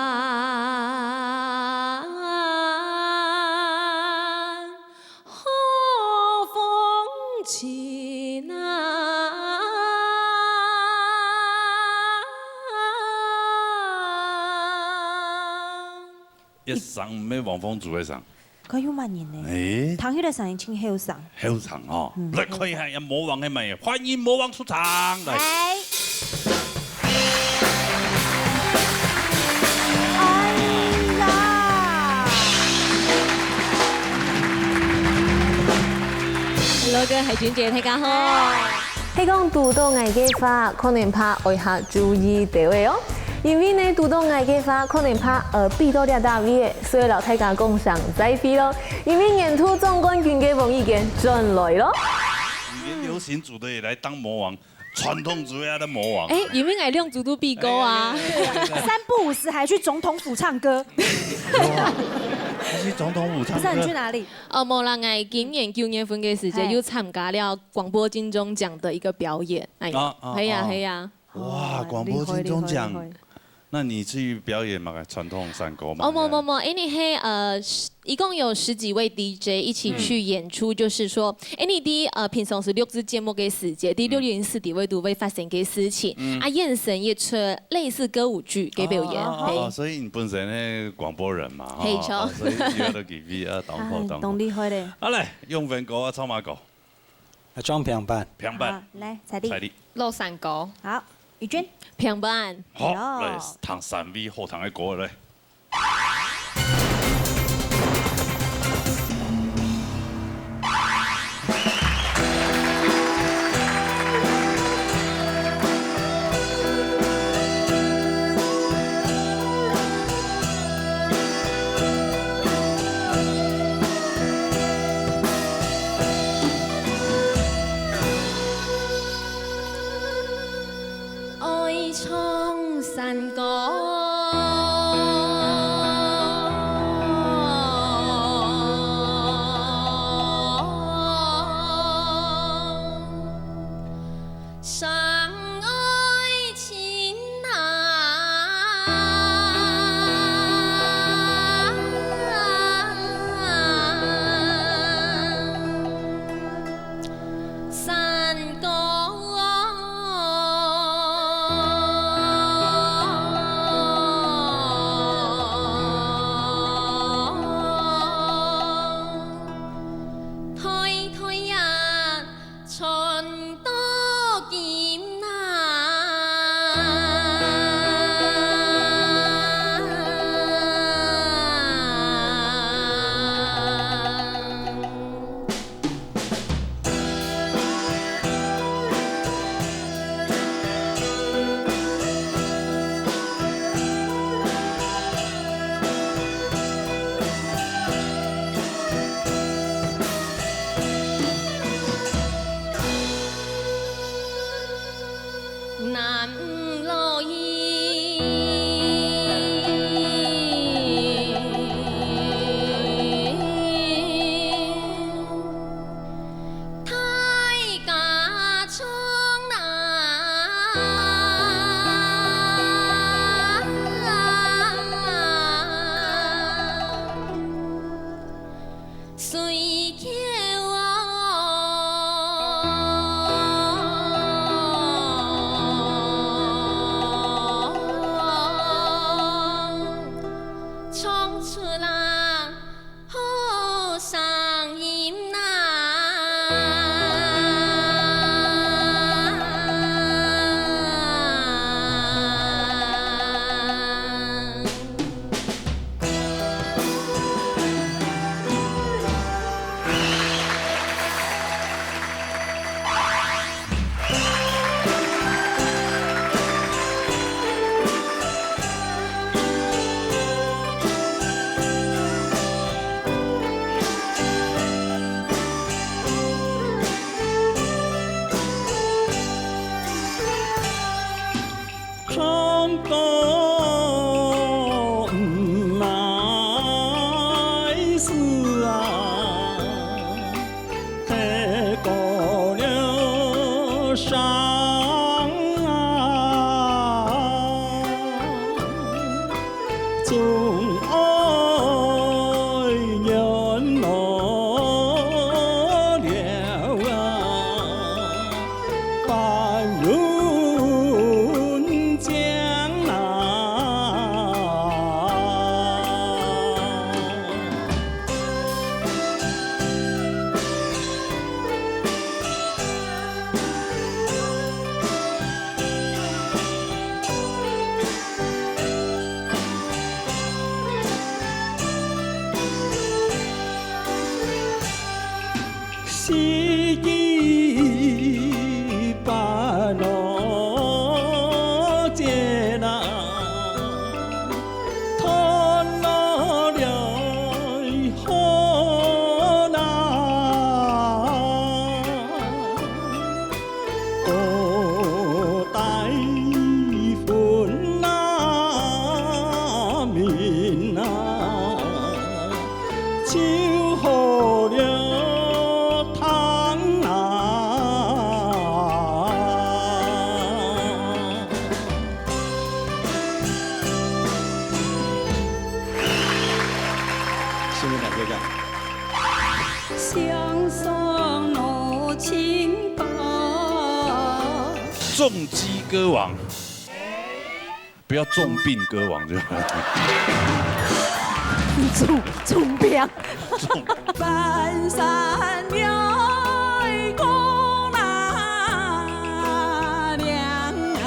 好風情啊。 一聲毋係王鳳竹个聲。該有麼人呢？欸。聽起來聲音真後生。後生哦。嗯。來看一下，這魔王係麼人？歡迎魔王出場，來。哎。哎呀。Hello，各位海軍姐，大家好。哎。 係講堵到𠊎个話，可能怕愛下注意兜仔哦。因為呢，堵到𠊎个話，可能怕，呃，比到這搭位仔，所以摎大家講聲再會咯。因為年度總冠軍个王語嫣轉來咯。你連流行組的也來當魔王，傳統組也來當魔王。哎，因為𠊎兩組都比過啊。哎，哎，哎，哎，哎。三不五時還去總統府唱歌。有啊，他去總統府唱歌。不是啊，你去哪裡？哦，無啦，𠊎今年九月份个時節，嘿。有參加了 廣播金鐘獎的一個表演，哎呀，啊，啊，係呀，啊。係呀。哇，廣播金鐘獎。哇，厲害，厲害，厲害。那你去表演麼个傳統山歌嗎？哦，無，無，無，因為係，呃，十，一共有十幾位D J一起去演出，嗯。就是說，因為在，呃，平常時錄製節目个時節，在六一四底位都會發生个事情，嗯。啊，現場也出類似歌舞劇个表演，哦，哦，哦，嘿。哦，所以你本身係廣播人嘛，嘿，吼，著。哦，所以有个機會啊，當好，啊，當好。當厲害咧。好，來，永文哥啊，唱麼个？ 啊，唱平板。平板。好，來，彩禮。彩禮。老山歌。好，怡君。平板。好，喲。來，聽三位好聽个歌來。子啊，太高了山啊，总爱远路了啊，翻云江啊。 四季八落节啦，断落了河啦，古代分那民啊。 就好了汤啊。下面两个这样。相送我情歌。重击歌王。 不要重病歌王就好。重，重病。重。半山月光那亮啊。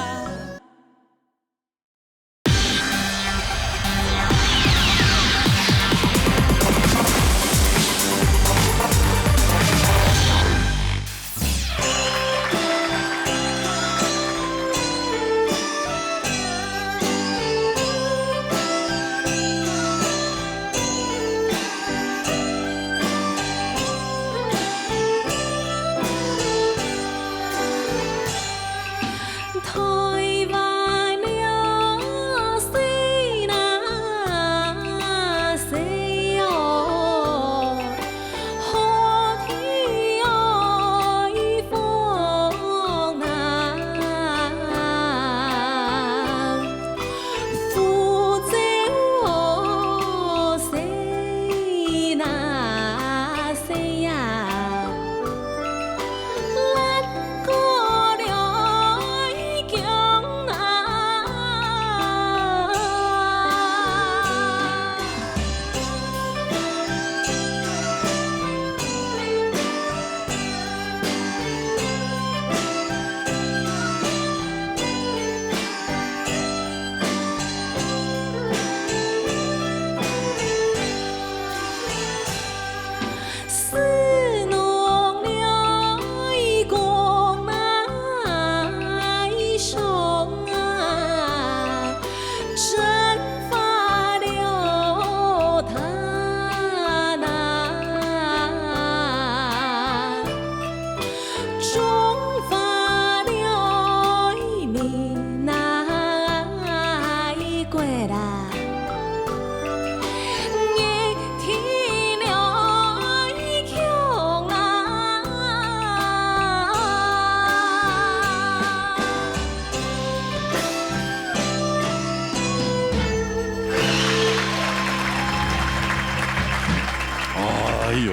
哎喲，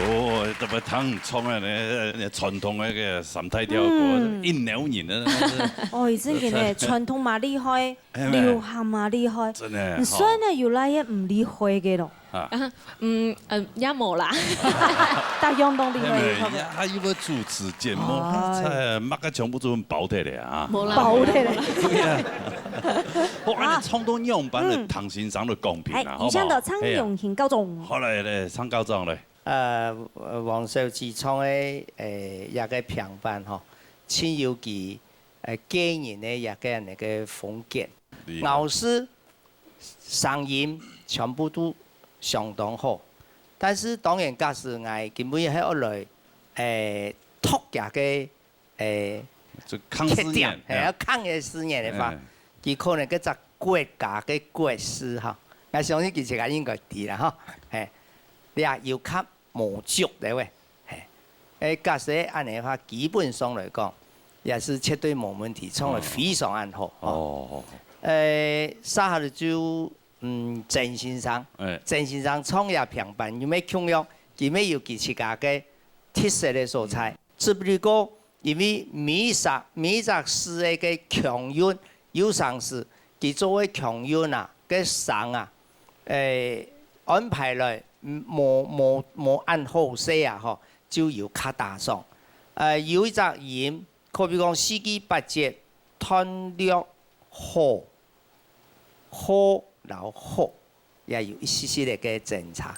特別聽唱个呢，傳統个个三大調歌，嗯。一鳥人呢，真的是。哦，真个呢，傳統嘛厲害，哎，流行嘛厲害，真的，你算呢，有哪个毋厲害个咯？啊。啊，嗯，呃，也無啦。大家都厲害，哎，厲害个。也，他又要主持節目，哎。哎，麼个全部都包起來啊。無啦，包起來。無啦。對啊。好，恁樣唱到樣般个，嗯。唐先生就公平啦，哎，好不好？以上就唱用心教眾。哎呀。好，來，來，唱教眾來。 呃，黃小姐唱个，呃，這个平板吼，盡有佢，呃，個人个這个，那个風格。厲害。咬字、聲音全部都相當好。但是當然，假使𠊎今晡日係愛來，呃，讀這个 誒，就囥字眼，缺點，係，哎呀。愛囥个字眼个話，哎。佢可能該隻國家个國字吼，𠊎相信佢自家應該知啦吼，係。這有較無足个喂。嘿，誒，假使恁樣个話，基本上來講，也是絕對無問題，唱得非常恁好。哦。哦，誒，接下來就，嗯，曾先生，哎。曾先生唱這平板，有無共樣？佢乜有佢自家个特色个所在。嗯。只不過，因為每隻，每隻字个共韻，有成時佢做个共韻啊，个聲啊， 誒，安排來，嗯，無，無，無恁好勢啊，吼，就有較打爽。呃，有一隻音，可比講四句八節，斷略好，好摎好，也有一息息仔个爭差。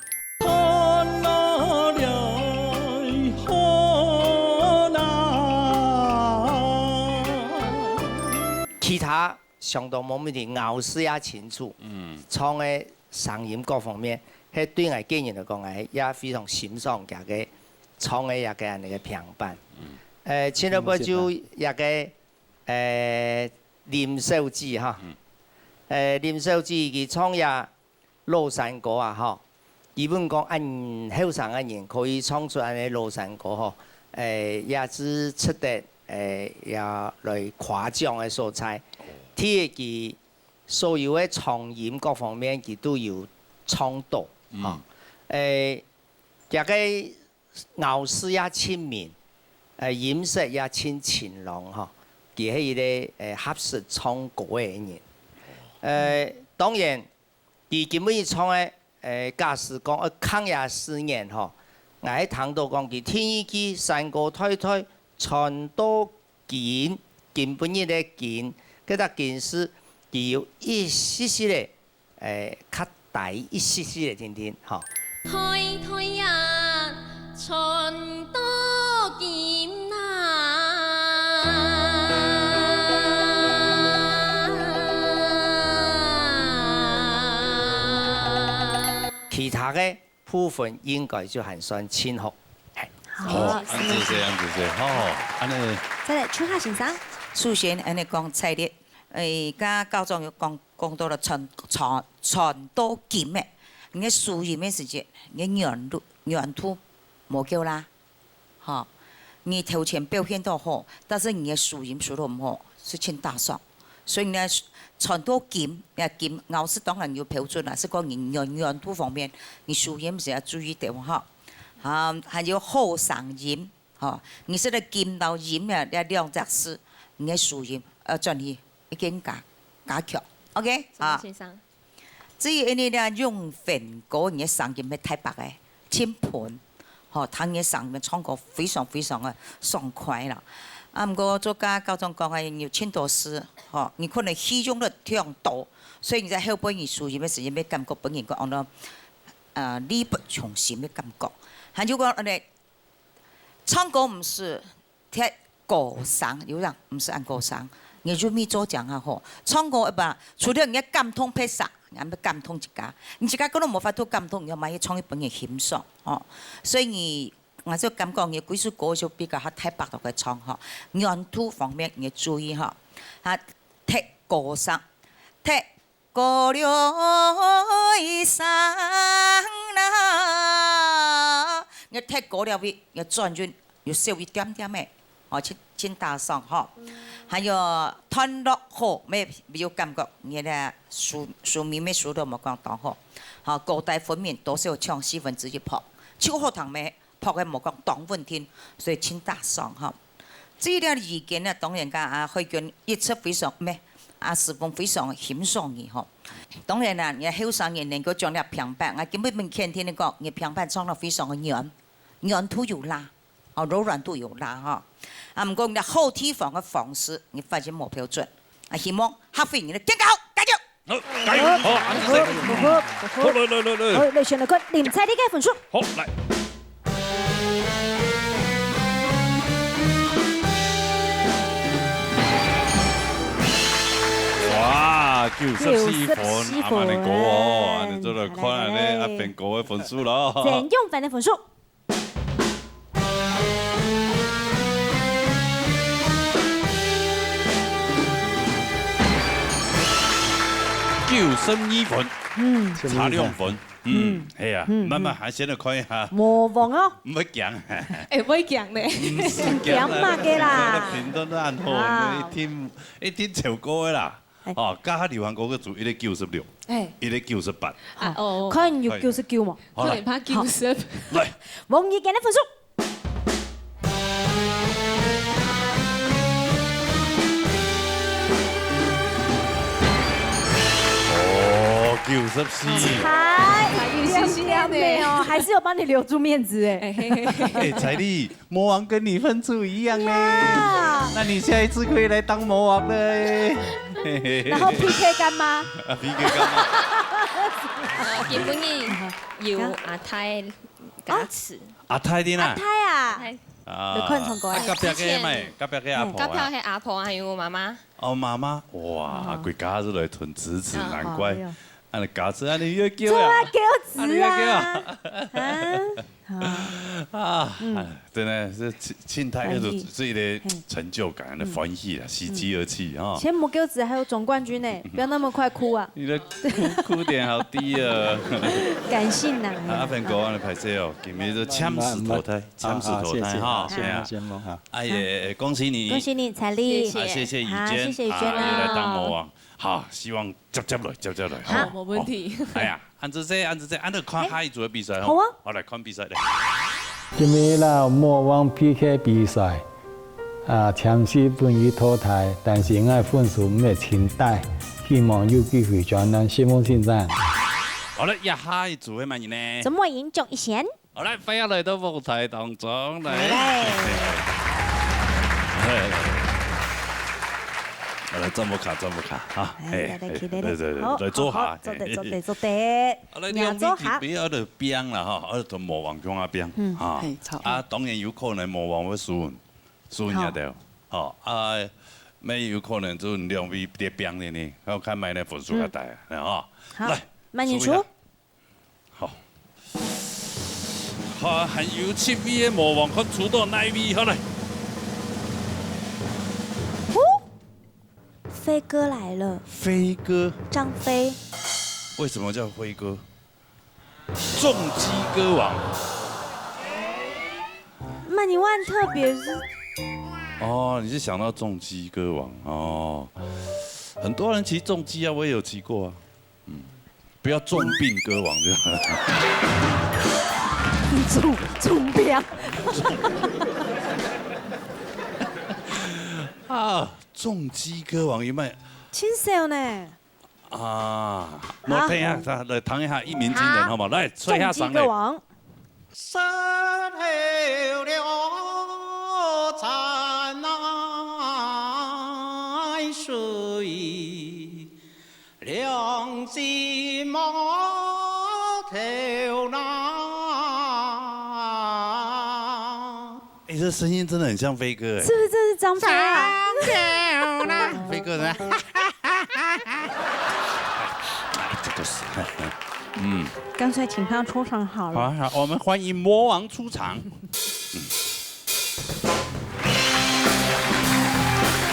其他 相當無問題，咬字也清楚，嗯。唱个聲音各方面，係對𠊎個人來講，𠊎也非常欣賞佢个唱个這个恁樣个平板。嗯。呃，親愛个就這个，呃，林小姐哈。嗯。呃，林小姐佢唱這 老山歌啊，吼，基本講，恁後生个人可以唱出恁樣老山歌吼，誒，也係值得，誒，也來誇獎个所在。第一，佢所有个長音各方面，佢都有唱到，嗯。吼。誒，這个咬字也盡明，誒，音色也盡清朗，吼，佢係一个，誒，合適唱歌个人。誒，當然， 佢今晡日唱个，誒，假使講愛囥這四縣吼，𠊎係聽到講佢第二句山歌代代傳到今，今晡日个今，該隻今字佢有一息息仔，誒，較低一息息仔定定，吼。代代啊，傳到今啊。 其他个部分應該就還算盡好。嘿。好，好，恁仔細，恁仔細，吼，恁仔。再來，秋夏先生。首先，恁仔講，蔡烈，誒，剛剛校長有講，講到了傳，傳，傳到今个，你个輸音个時節，你个原路，原途無夠啦。 吼，你頭前表現到好，但是你个輸音輸到毋好，係盡打爽。所以呢，傳到今，啊，今咬字當然有標準啦，係講你原，原途方面，你輸音係愛注意點吼。啊，還有好聲音，吼，你係个今摎音啊，這兩隻字，你个輸音愛轉去，已經加，加強。OK，好。先生。 至於恁呢咧，用分歌，你个聲音會太白个，盡歕，吼，聽你个聲音唱歌非常非常个爽快啦。啊，毋過就像校長講个，你有盡多字，吼，你可能戲用了忒多，所以你在後背你輸音个時間，會感覺分人講安到，呃，力不從心个感覺。還有講恁呢，唱歌毋係 忒高尚，有人毋係恁高尚。你韻味做正啊吼，唱歌一般，除了你个感動別儕，你還愛感動自家。你自家可能無法度感動，你嘛愛唱去分人欣賞吼。所以你，𠊎就感覺你幾首歌就比較較太白度个唱吼。原途方面你注意吼，啊，忒高尚，忒 高了聲啦，你忒高了位，你轉韻又少一點點仔，哦，盡，盡打爽吼。還有段落好，乜有感覺，你个書，書名乜書都無講當好。吼，高低分明，多少唱四分之一拍，就好聽咩？ 拍个無講當穩定，所以盡打爽吼。至於這个意見呢，當然講啊，海軍一直非常，毋係，啊，師傅非常欣賞你吼。當然啦，你後生人能夠將這平板，啊，根本毋肯定你講，你平板唱到非常个軟，軟度有罅，哦，柔軟度有罅吼。啊，毋過你好地方个方式，你發現無標準，啊，希望發揮你个更加好，加油！ 好，加油！好，恁仔細。好，好，好。好，來，來，來，來。好，來，先來看林采烈个分數。好，來。哇，九十四分，九十四分。恁仔高哦，恁仔做得看恁仔，啊，分高个分數囉。曾永凡个分數。 九十二分，嗯。差兩分。嗯，係啊，嗯，慢慢還先來看一下。魔王哦。毋會驚。哎，毋會驚呢。毋使驚啦，驚麼个啦？評論都恁好，啊。一定，一定超過个啦。哎。哦，加下流行歌曲組一个九十六，哎。一个九十八。啊，哦。看有九十九無？好，來。可能怕九十。來。王怡今日分數。 哦，九十四。差一點點呢哦，還是有幫你留住面子哎。哎，嘿嘿嘿。哎，彩麗，魔王跟你分數一樣呢。呀。那你下一次可以來當魔王了哎。嘿嘿嘿。然後P K乾媽。啊，P K乾媽。呃，今晡日有阿泰加持。阿泰的啦。阿泰啊。阿泰。 啊，有看唱歌啊。啊，隔壁个咩？之前，隔壁个阿婆啊。隔壁个阿婆還有媽媽。哦，媽媽，哇，哦。歸家都來吞子子，哦。難怪。哦，對哦。恁樣家子，恁樣又叫啊。做啊，叫子啊。恁樣又叫啊。啊，好。啊，嗯。哎，真的是慶，慶太，歡喜。就是這一個成就感的歡喜啦，嗯。喜極而泣哈。嗯。先莫叫子，還有總冠軍呢，不要那麼快哭啊。你的哭，哭點好低啊。感性男啊。啊，阿凡哥，恁樣歹勢哦，今日就暫時淘汰。 暫時淘汰哈，好，謝謝，哎呀。謝謝，謝謝哈。哎呀，恭喜你。恭喜你，彩麗。謝謝。啊，謝謝雨娟，好，謝謝雨娟啊。啊，又來當魔王。好，希望接接來，接接來，好，好。無問題。好。哎呀，恁仔細，恁仔細，恁仔看下一組个比賽吼。好啊。好，來看比賽咧。今日啦，魔王P K比賽，啊，暫時分佢淘汰，但是𠊎分數毋會盡低，希望有機會轉戰節目現場。好了，呀，下一組个麼人呢？曾偉瑩，鍾一賢。 好，來，歡迎來到舞台當中，來。來。好，來，轉屋下，轉屋下，哈，哎，嘿，來，來，起來，嘿，對，對，對，好，來坐下，好，好，坐得，嘿。坐得，坐得。好，來，兩位坐下。你兩位特別愛來拚啦，哈，愛同魔王共下拚，嗯。哈。嘿，好。啊，當然有可能魔王會輸，輸你啊，好。對。好，啊，乜有可能就兩位在拚呢，呢，要看麼人分數較大啊，嗯。哈。好，來，麼人輸？輸一下。 好。好，還有七位个魔王，看輸到哪位，好來。呼，飛哥來了。飛哥？張飛。為什麼叫飛哥？重機歌王。那你問特別是？哦，你是想到重機歌王哦。很多人騎重機啊，我也有騎過啊。 嗯，不要重病歌王就好。重，重病。啊，重機歌王有沒有？盡少呢。啊，好。來聽一下，來聽一下一鳴驚人，好不好？來，吹一下嗓嘞。重機歌王。 哎，這聲音真的很像飛哥哎。是不是這是張飛啊？飛哥呢？哎，這個是，嗯。乾脆請他出場好了。好，好，我們歡迎魔王出場。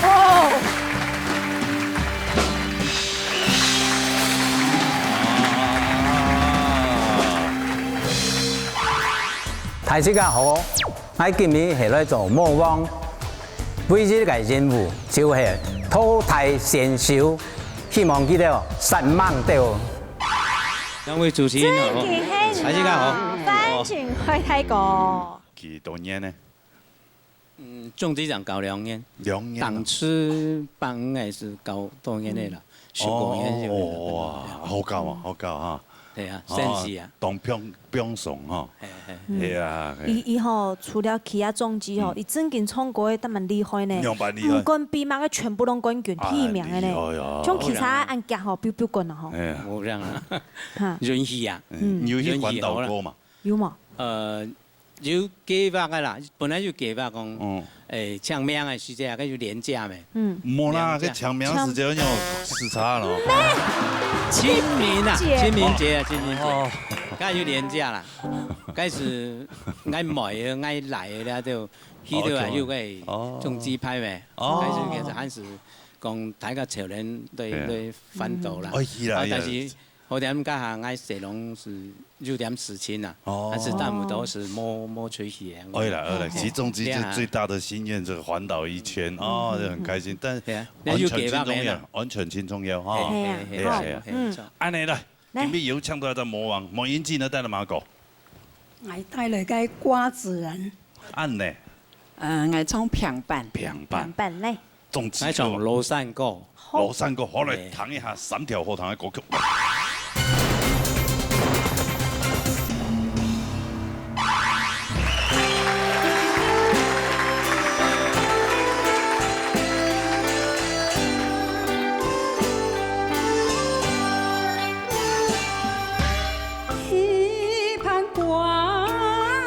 哦。大自家好，𠊎今日係來做魔王，唯一个任務就係淘汰選手，希望佢兜煞猛兜。兩位主持人好，正經係大自家好。歡迎開大哥。幾多年呢？ 嗯，總之上教兩年。兩年啊。當初幫𠊎係教多年个啦，嗯。十多年有个啦。哦，哇，好教啊，嗯。好教哈。對啊，哦，真係啊。當放，放鬆哈。嘿，嘿。嗯。係啊，嘿。佢，佢吼，除了騎啊重機吼，嗯。佢正經唱歌个都蠻厲害呢。仰般厲害？毋管比麼个全部攏冠軍，啊，第一名个呢。厲害啊。像其他恁遽吼，biu biu滾啊吼。哎呀。無恁樣啊。哈。運氣啊。嗯，你有去環島過嘛？有無？呃， 有計畫个啦，本來有計畫講，嗯。誒，清明个時節啊，該有連假咩？嗯。無啦，連假。該清明時節有時差咯。清明啊，清明節。清明節啊，清明節。哦。該有連假啦。該係𠊎妹仔，𠊎倈仔啦，就去到啊，哦，有个，哦。重機派咩？哦。該係其實還係講大家潮人對，對啊。對環島啦。哦，係啦，啊，係啦。但是好點該下，𠊎細人係有點事情啊，哦。但是大部分都係無，無出去个。會啦，會啦，嗯。其中之最，對啊。最大的心願，這個環島一圈，哦，嗯。就很開心。但對啊，安全盡重要，那就給吧，沒了。安全盡重要，哈。嘿啊，哎呀，哎呀，好，哎呀。嗯。恁樣來，來。今日有請到一隻魔王，魔王今日帶來麼个歌？𠊎帶來个瓜子仁。恁呢？呃，𠊎唱平板。平板。平板，來。 總之，來唱廬山歌。好。廬山歌，好，來，哎。聽一下三條好聽个歌曲。一盤瓜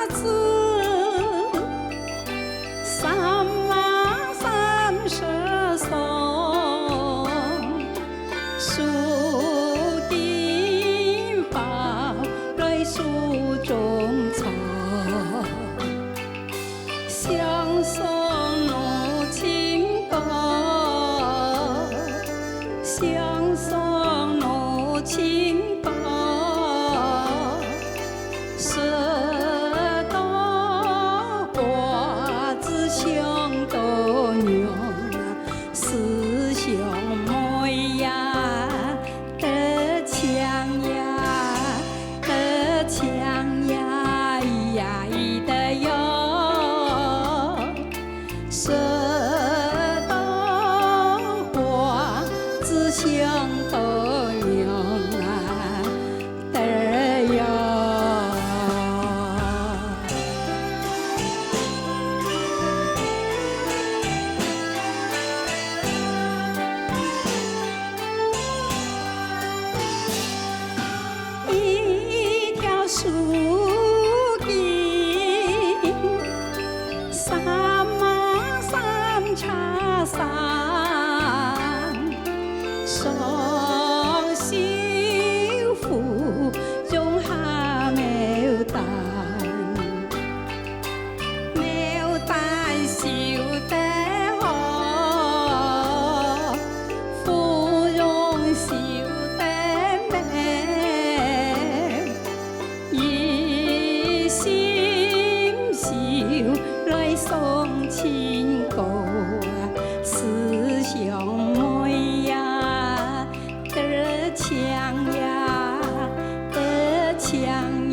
子， 三兩三十雙，數金包來數中藏。相送路盡高，相送路盡高。 食到瓜子香到濃啊，思想妹呀，得搶呀，得搶呀，咿呀咿得喲。 食到瓜子香到濃啊，得喲。一條樹根， 三馬三叉三，雙手扶擁下牡丹，牡丹繡得好，芙蓉繡得美。 一心繡來送親哥啊，思想妹呀，得搶呀，得搶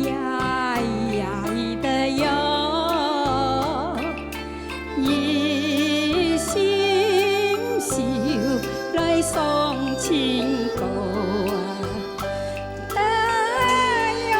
呀，咿呀咿得喲。一心繡來送親哥啊， 哎喲。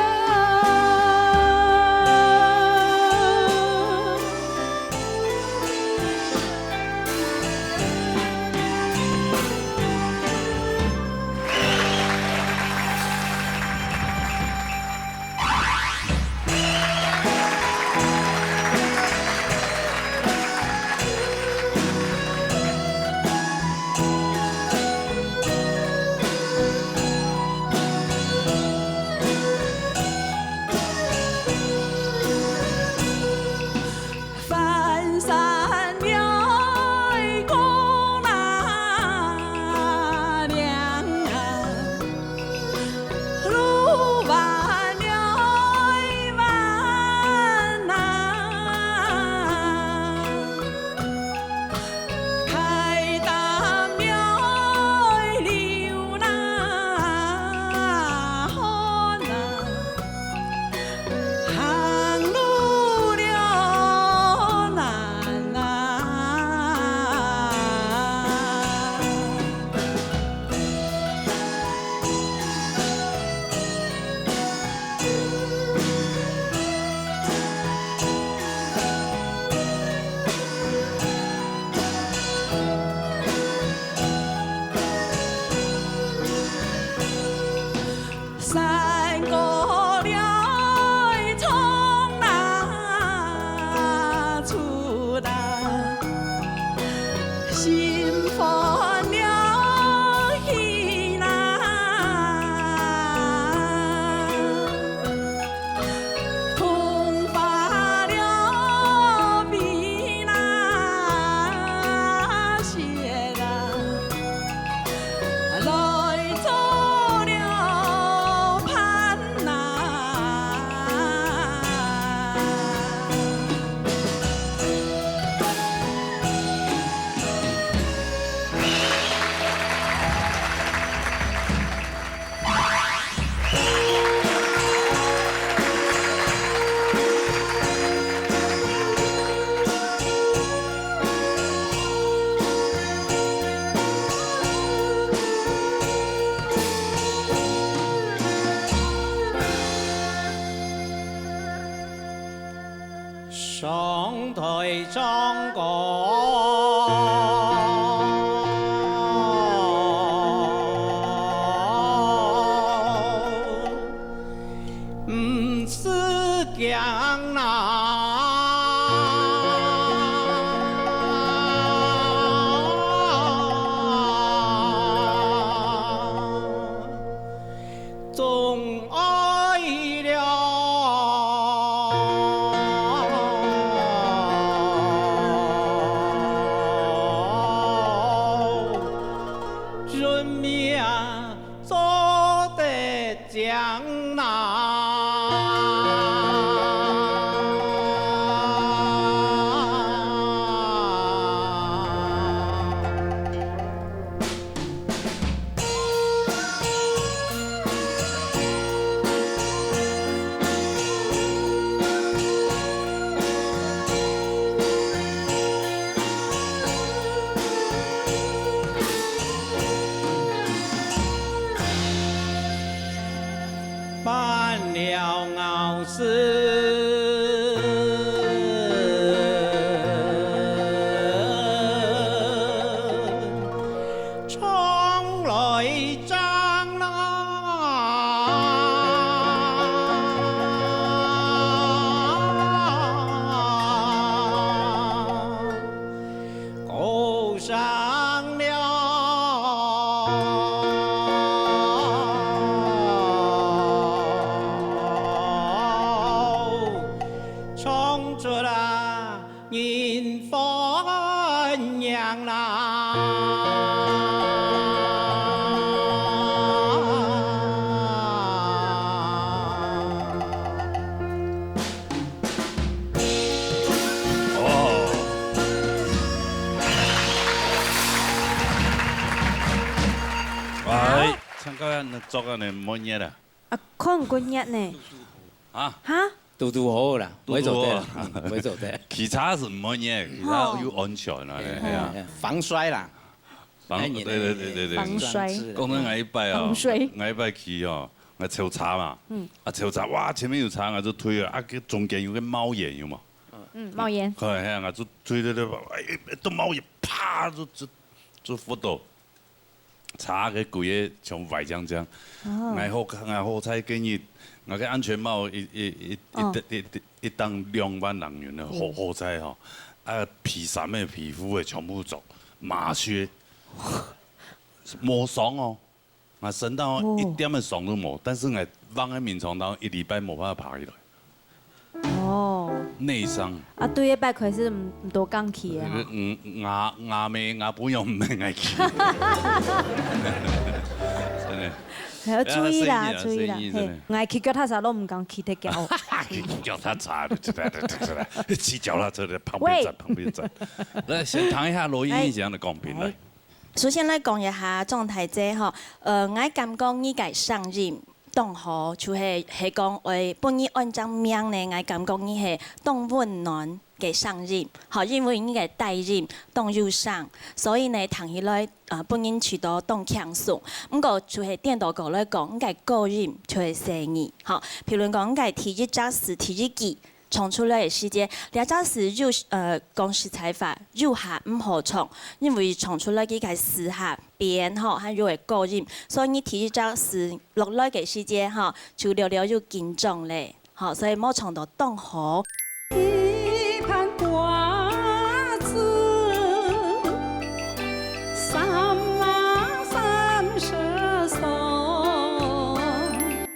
上台唱歌，毋使驚啦。總愛了，人命做得 讲啦。唱出啊，人欢迎啦！哦。哎，唱到恁樣，做恁樣，滿意啦。啊，看毋過熱呢。啊？哈？ 堵堵好啦，堵堵好。會做得啦，嗯，會做得。騎車係毋會呢，騎車又安全啊，哦。係啊。哎，哎，防摔啦。防，哎，對，對，對，對，對。防摔。講到𠊎一擺哦，防摔。𠊎一擺騎哦，𠊎超車嘛，嗯。啊，超車，哇，前面有車，𠊎就推啊，啊，佢中間有個貓眼，有無？嗯，貓眼。係，係啊，𠊎就推，推，推，哎，哎，到貓眼，啪，就，就，就扶到。 車个規个像壞將將。哦。𠊎好，𠊎好彩今日，𠊎个安全帽一，一，一，哦。一，一，一，一頂兩萬零銀个，好，嗯。好彩吼。啊，皮衫个、皮膚个全部著，麻雀，無傷哦。𠊎身上哦。一點个傷都無，但是𠊎放在眠床當中一禮拜無辦法爬起來。 哦。內傷。啊，對這擺開始毋，毋多敢騎啊。嗯，吾，吾姆、吾餔娘毋免𠊎騎。真个。還要注意啦，哎呀，注意啦，生意，生意，嘿，真个。𠊎騎腳踏車都毋敢騎忒遽。騎腳踏車，出來，出來，出來，騎腳踏車在旁邊站，喂。旁邊站。來，先談一下羅英義怎樣的共鳴，來。來。首先來講一下張大姐吼，呃，𠊎感覺你个聲音 當好，就係，係講愛分你安隻名呢，𠊎感覺你係當溫暖个聲音，吼，因為你个低音當有聲，所以呢，聽起來，呃，分人覺得當輕鬆。毋過就係顛倒過來講，你个高音就係細義，吼。譬如講，你个第一隻字、第一句， 唱出來个時節，這隻字有，呃，講實在話，有下毋好唱，因為唱出來佢个四下邊吼，還有个高音，所以你第一隻字落來个時節吼，就略略有緊張咧，吼，所以無唱到當好。一盤瓜子，三毛三十三。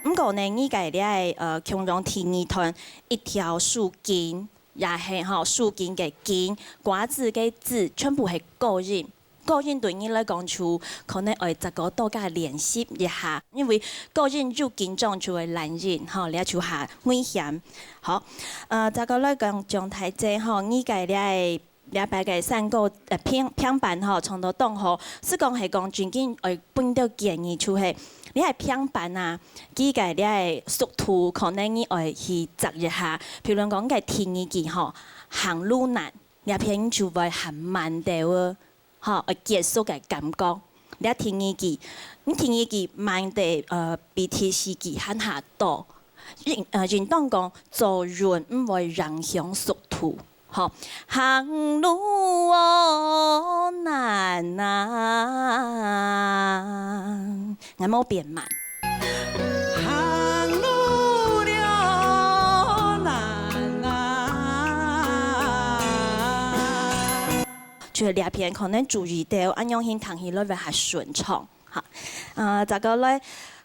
毋過呢，你个這个，呃，共樣第二段 一條樹根，也係吼，樹根个根，瓜子个子，全部係高音。高音對你來講就可能愛再過多加練習一下，因為高音有緊張就會懶音，吼，這就較危險。好，呃，再過來講張大姐吼，你个這个 這擺个山歌，呃，平，平板吼，唱到當好。係講係講正經愛分到建議就係，你係平板啊，佢个這个速度可能你愛去抓一下。譬如講，你个第二句吼，行路難，這片就會行慢兜仔，吼，愛結束个感覺。這第二句，你第二句慢得，呃，比第四句還較多。應，呃，應當講，做人毋會影響速度。步，吼，行路哦難啊，𠊎無變慢。行路了難啊。就係這片可能注意到，恁樣形聽起來會較順暢。 好，呃，再過來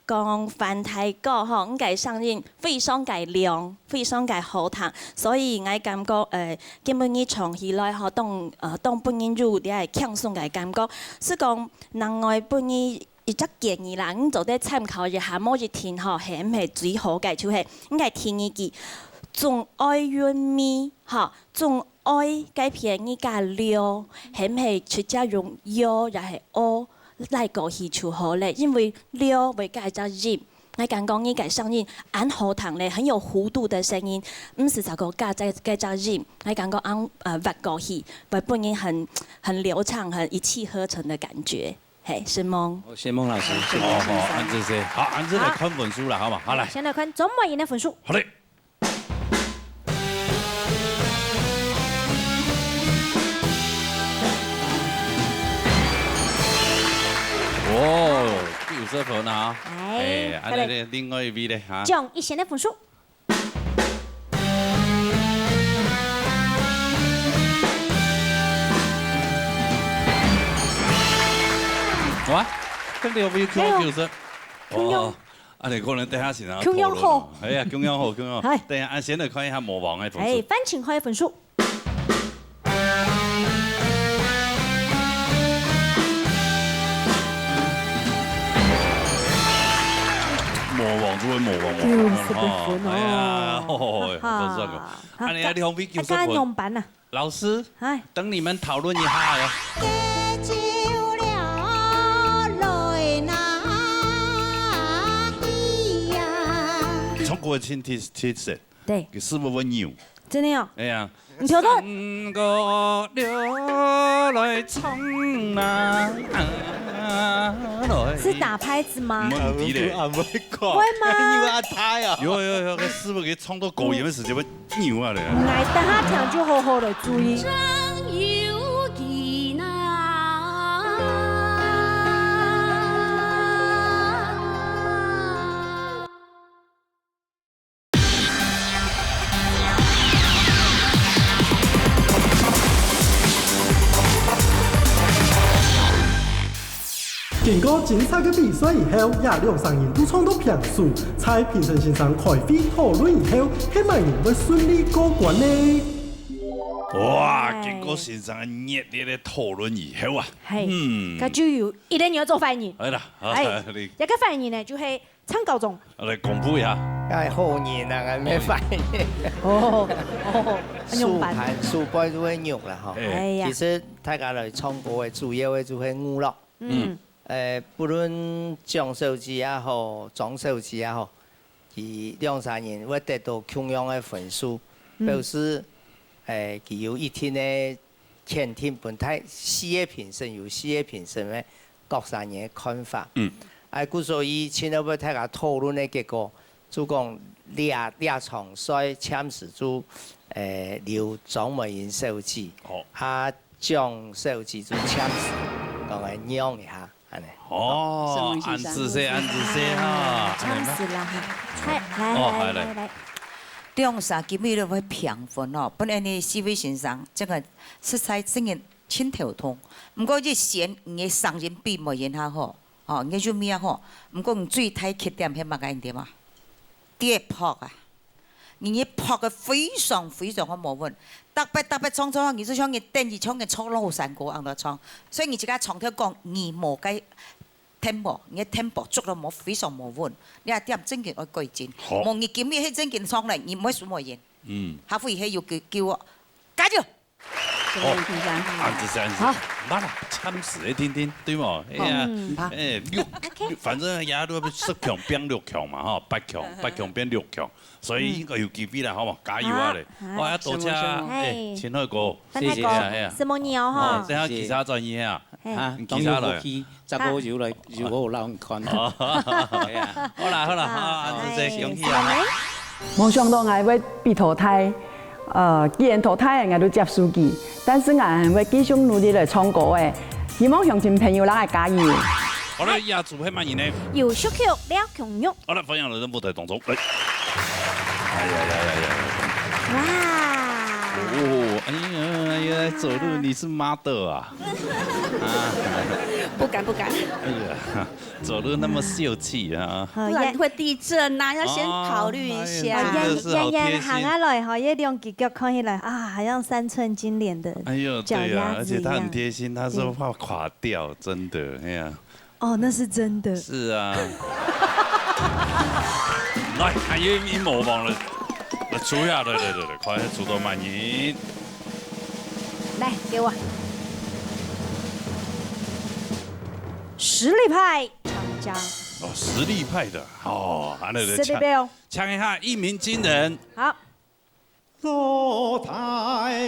講，范大哥吼，你个聲音非常个亮，非常个好聽，所以𠊎感覺，呃，今晡日唱起來吼，當，呃，當分人有這个輕鬆个感覺。係講，另外分你一隻建議啦，你做得參考一下，無一定吼，係毋係最好个，就係你个第二句，總愛韻尾，吼，總 愛該片你个了，係毋係直接用喲也係哦來過去就好咧？因為了會加一隻音，𠊎感覺你个聲音恁好聽咧，很有弧度的聲音，毋使再過加這，這隻音，𠊎感覺恁，呃，挖過去，會分人很，很流暢、很一氣呵成的感覺。嘿，承蒙。好，承蒙老師，承蒙先生。好，好，恁仔細，好，恁仔來看分數啦，好嘛？好，來。先來看張滿英个分數。好嘞。 哦，九十分啊。哎，哎，恁樣咧，另外一位咧，哈。張一仙个分數。哇，這个有九十。哎呦，共樣。哦，恁樣可能等下先啊，共樣好。討論哦。哎呀，共樣好，共樣好。嗨。等下，啊，先來看一下魔王个分數。哎，范昕个分數。 魔王就會魔王，魔王，九十分哦。哎呀，吼，吼，吼，哈哈。不錯个。好，恁樣啊，你紅飛九十分。啊，該仰般啊？老師，哎。等你們討論一下呀。 唱歌个前提，提示，對。佢係毋係會扭？真的哦。哎呀，你跳到三個六來唱啊，啊，來。是打拍子嗎？毋係咧。會嗎？有啊，拍啊。有，有，有，該係毋係佢唱到高音个時節會扭啊咧？來，等下聽就好好來注意。 經過精彩个比賽以後，這兩儕人都唱到平手，在評審先生開會討論以後，係麼人會順利過關呢？哇，哎。經過先生个熱烈个討論以後啊，嘿，嗯。該就有一個人愛做壞人。好啦，好，哎，你。這個壞人呢，就係 張高中。來公布一下。哎，好人啊，𠊎無反應。哦，哦，恁樣辦。輸盤輸杯就會肉啦，吼。哎。哎呀。其實大家來唱歌个主要个就係娛樂。嗯。呃，不論蔣小姐也好，莊小姐也好，佢兩儕人會得到共樣个分數，嗯。表示，呃，佢有一定个 肯定分大，四個評審，有四個評審个各儕人个看法。嗯。哎，故所以，今晡日大家討論个結果，就講這，這場賽暫時就，呃，留莊美英小姐。好。啊，蔣小姐就暫時，講來讓一下，恁樣。哦，承蒙先生。恁仔細，恁仔細哈。哎，恁仔細。暫時啦哈。來，來，哦，來，來，來，來。來。兩儕今晡日會平分哦，本來呢，四位先生，這個實在真个 盡頭痛。毋過一仙，你个聲音比無人較好，吼，你个韻味也好。毋過你最大缺點係麼个，你知無？跌拍啊！你个拍个非常非常个無穩，特別特別唱唱，你就像你等於像你唱老山歌恁樣唱，所以你自家唱跳講你無个tempo，你个tempo捉到無非常無穩，你个點正經愛改進。好。無你今日係正經唱咧，你毋會輸無人。嗯。下回係有救救哦，加油！ 哦，恁仔細，恁仔細。好。慢啦，暫時个定定，對無？哎呀，嗯。哎，六，OK。反正也都十強變六強嘛，吼，八強，八強變六強，所以應該有機會啦，好無？加油啊咧！好。好，啊，多謝，承蒙，承蒙。哎，嘿。陳海哥，范大哥，謝謝，哎呀。承蒙你哦，吼。哦，等下吉他轉去啊。嘿。啊，你吉他來。當然有福氣，再過有來，有好人看。哦。哎呀，好啦，好啦，好，恁仔細，恭喜啊！承蒙。無想到𠊎會被淘汰。呃，既然淘汰了，𠊎就接受佢，但是𠊎還會繼續努力來唱歌誒，希望鄉親朋友摎𠊎加油。好了，壓軸係麼人呢？有小曲廖強玉。好了，歡迎來到舞台當中，來。哎呀呀呀呀！哇！哦，哎呀哎呀，走路你是model啊？啊，不敢不敢。哎呀，走路那么秀气啊！好，不然會地震啊，要先考慮一下。哦，哎呀，真的是好贴心。燕燕行下來吼，這兩隻腳看起來啊，好像三寸金蓮的。哎呦，對啊，腳丫子一樣。而且他很貼心，他說怕垮掉，真的，哎呀。 哦，那是真的。是啊。來，還有一模仿了，來，出呀，對對對對，快出到滿意。來，給我。實力派唱將。哦，實力派的，哦，還有實力派哦。嗆一下，一鳴驚人。好。 老弟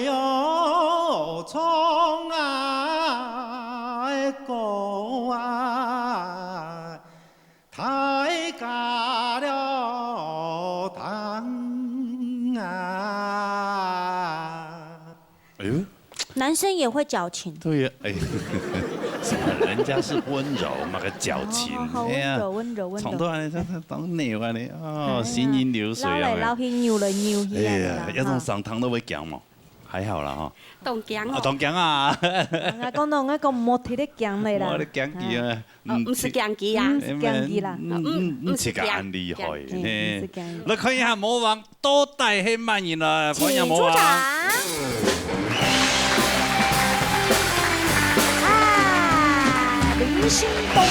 喲，唱啊歌啊，大家了聽啊。哎呦，男生也會矯情。對呀，哎，什麼人家是溫柔嘛，个矯情，哦，好溫柔，哎呀，溫柔，溫柔。唱到恁樣，像，像當牛恁樣，哦，哎呀，行雲流水一樣。繞來繞去，扭來扭去恁樣啦，哎呀，要從哈。上堂都會講嘛。 還好啦吼。當驚哦。啊，當驚啊！𠊎講喏，𠊎講莫提咧驚咧啦。莫咧驚佢啊。哦，毋係驚佢啊。毋係驚佢啦。嗯，嗯，嗯，自家恁厲害，嘿，嘿。毋係驚佢。來看一下魔王到底係麼人啦，看一下魔王。請出場。啊，林星東。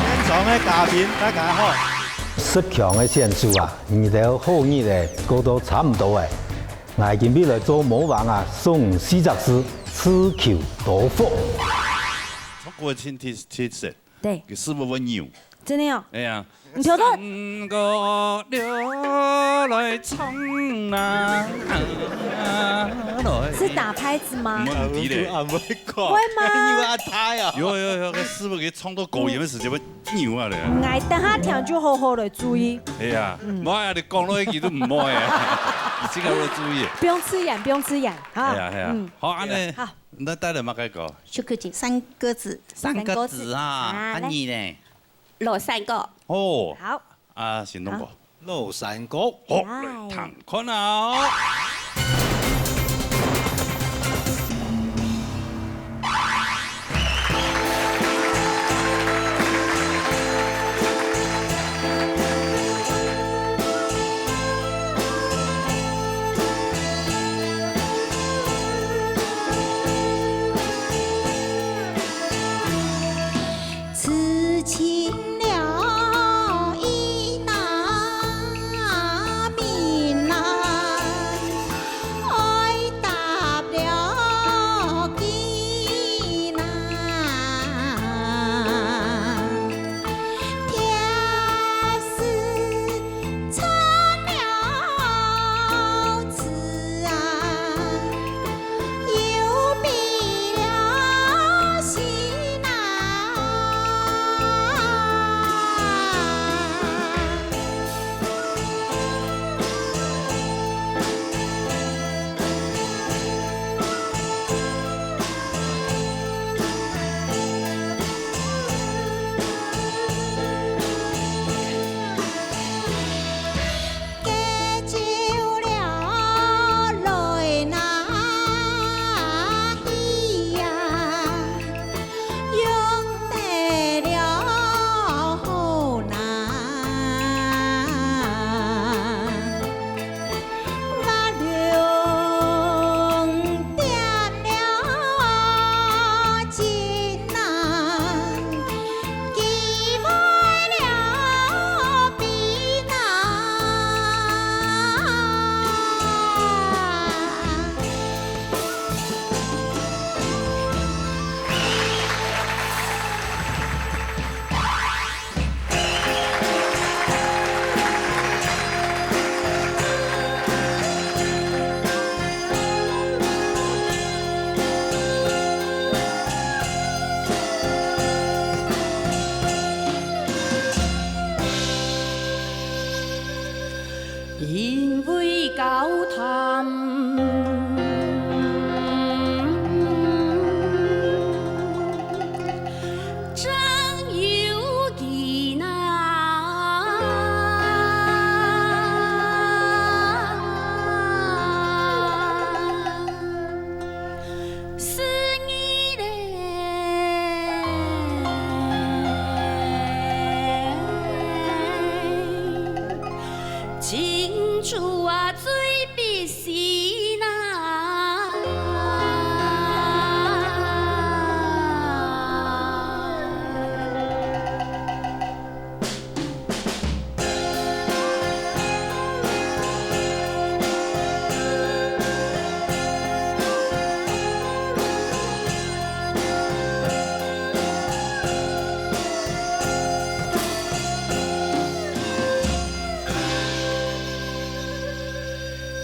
現場个嘉賓，大家好。十強个選手啊，你兜好日仔過到差毋多咧。 𠊎今晡日來做魔王啊，送四隻字，自求多福。中國人聽，聽說，對。佢係毋係會扭？真的哦。哎呀，你跳的。三個六來唱啊，來。是打拍子嗎？毋係，毋係咧。會嗎？扭啊拍啊。有，有，有，佢係毋係佢唱到高音个時節會扭啊咧？𠊎等下聽就好好來注意。哎呀，嗯。無啊，你講落去佢都毋會啊。你自家愛注意。不用刺眼，不用刺眼。 好，哎呀，哎呀，嗯。好，恁樣，好。那帶來麼个歌？秀秀姐。山歌子。山歌子啊，山歌子。啊，啊，你呢？老山歌。哦。好。啊，行動歌。好。老山歌。好，來。來聽看啊。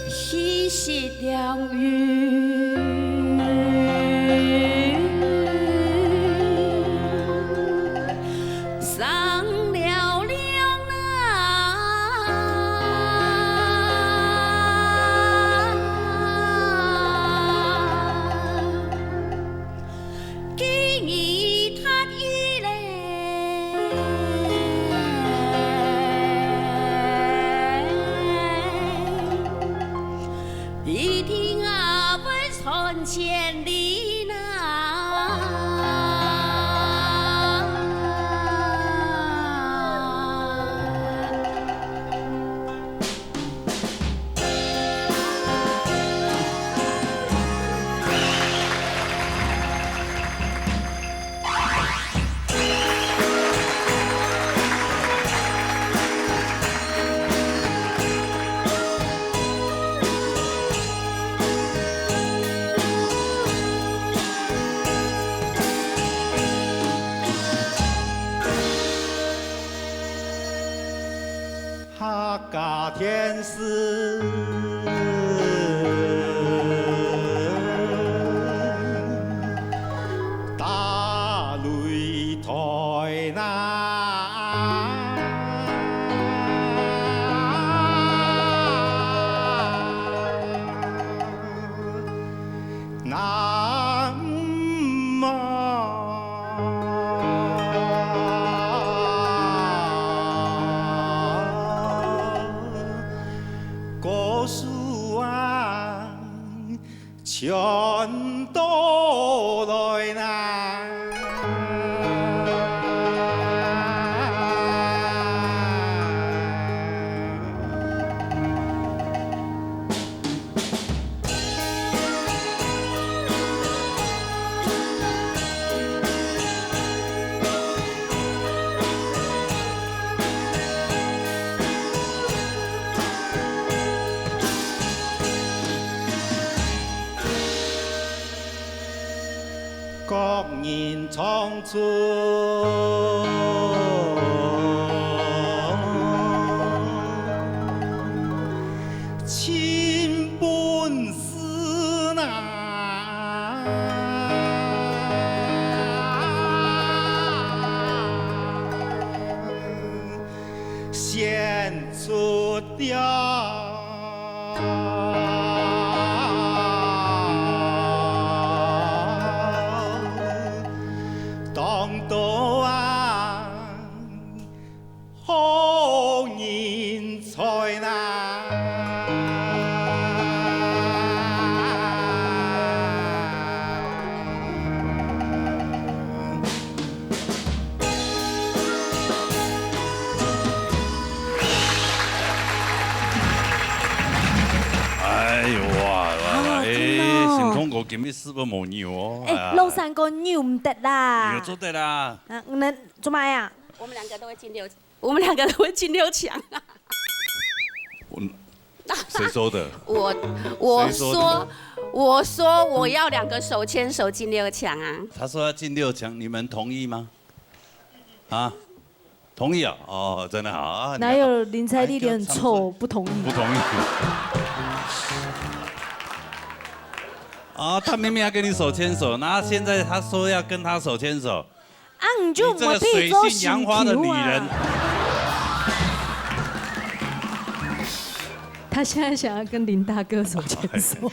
西西涼雨，上了梁啊。 今日他一来，一定啊会传千里呐。 客家电视打擂台呐。 南无古树啊，全都来啦。 各人唱出尽本事呐。 献出了当多啊好人才呐。 哎呦哇，哇，哇，啊，哎，真的哦。心痛哥今日是不是無牛哦？哎，哎呀。老三哥牛毋得啦。牛做得啦。啊，你們做麼呀？我們兩個都會進六，我們兩個都會進六強啊。我，誰說的？我，我誰說的？說，我說我要兩個手牽手進六強啊。他說要進六強，你們同意嗎？啊？ 同意啊？哦，真的好啊。哪有你看，林采丽臉很臭，哎，就差不多不同意？不同意。啊，他明明要跟你手牵手，那现在他说要跟他手牵手，啊，你就你这个水性杨花的女人。没被做心跳啊。他现在想要跟林大哥手牵手。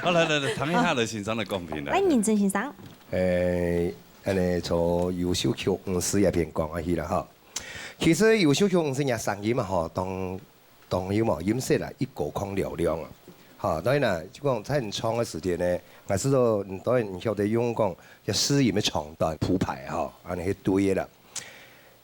好，來，來，來，談一下了，先生的公平了。來，認真先生。誒， 恁呢，從優秀曲五十這片講下去啦吼。其實優秀曲五十這聲音嘛吼，當，當有無音色啦，一高空尞尞啊。吼，當然啦，就講在你唱个時間呢，𠊎知道，嗯，當然你曉得用講，這四音个長短譜牌吼，恁呢去對个啦。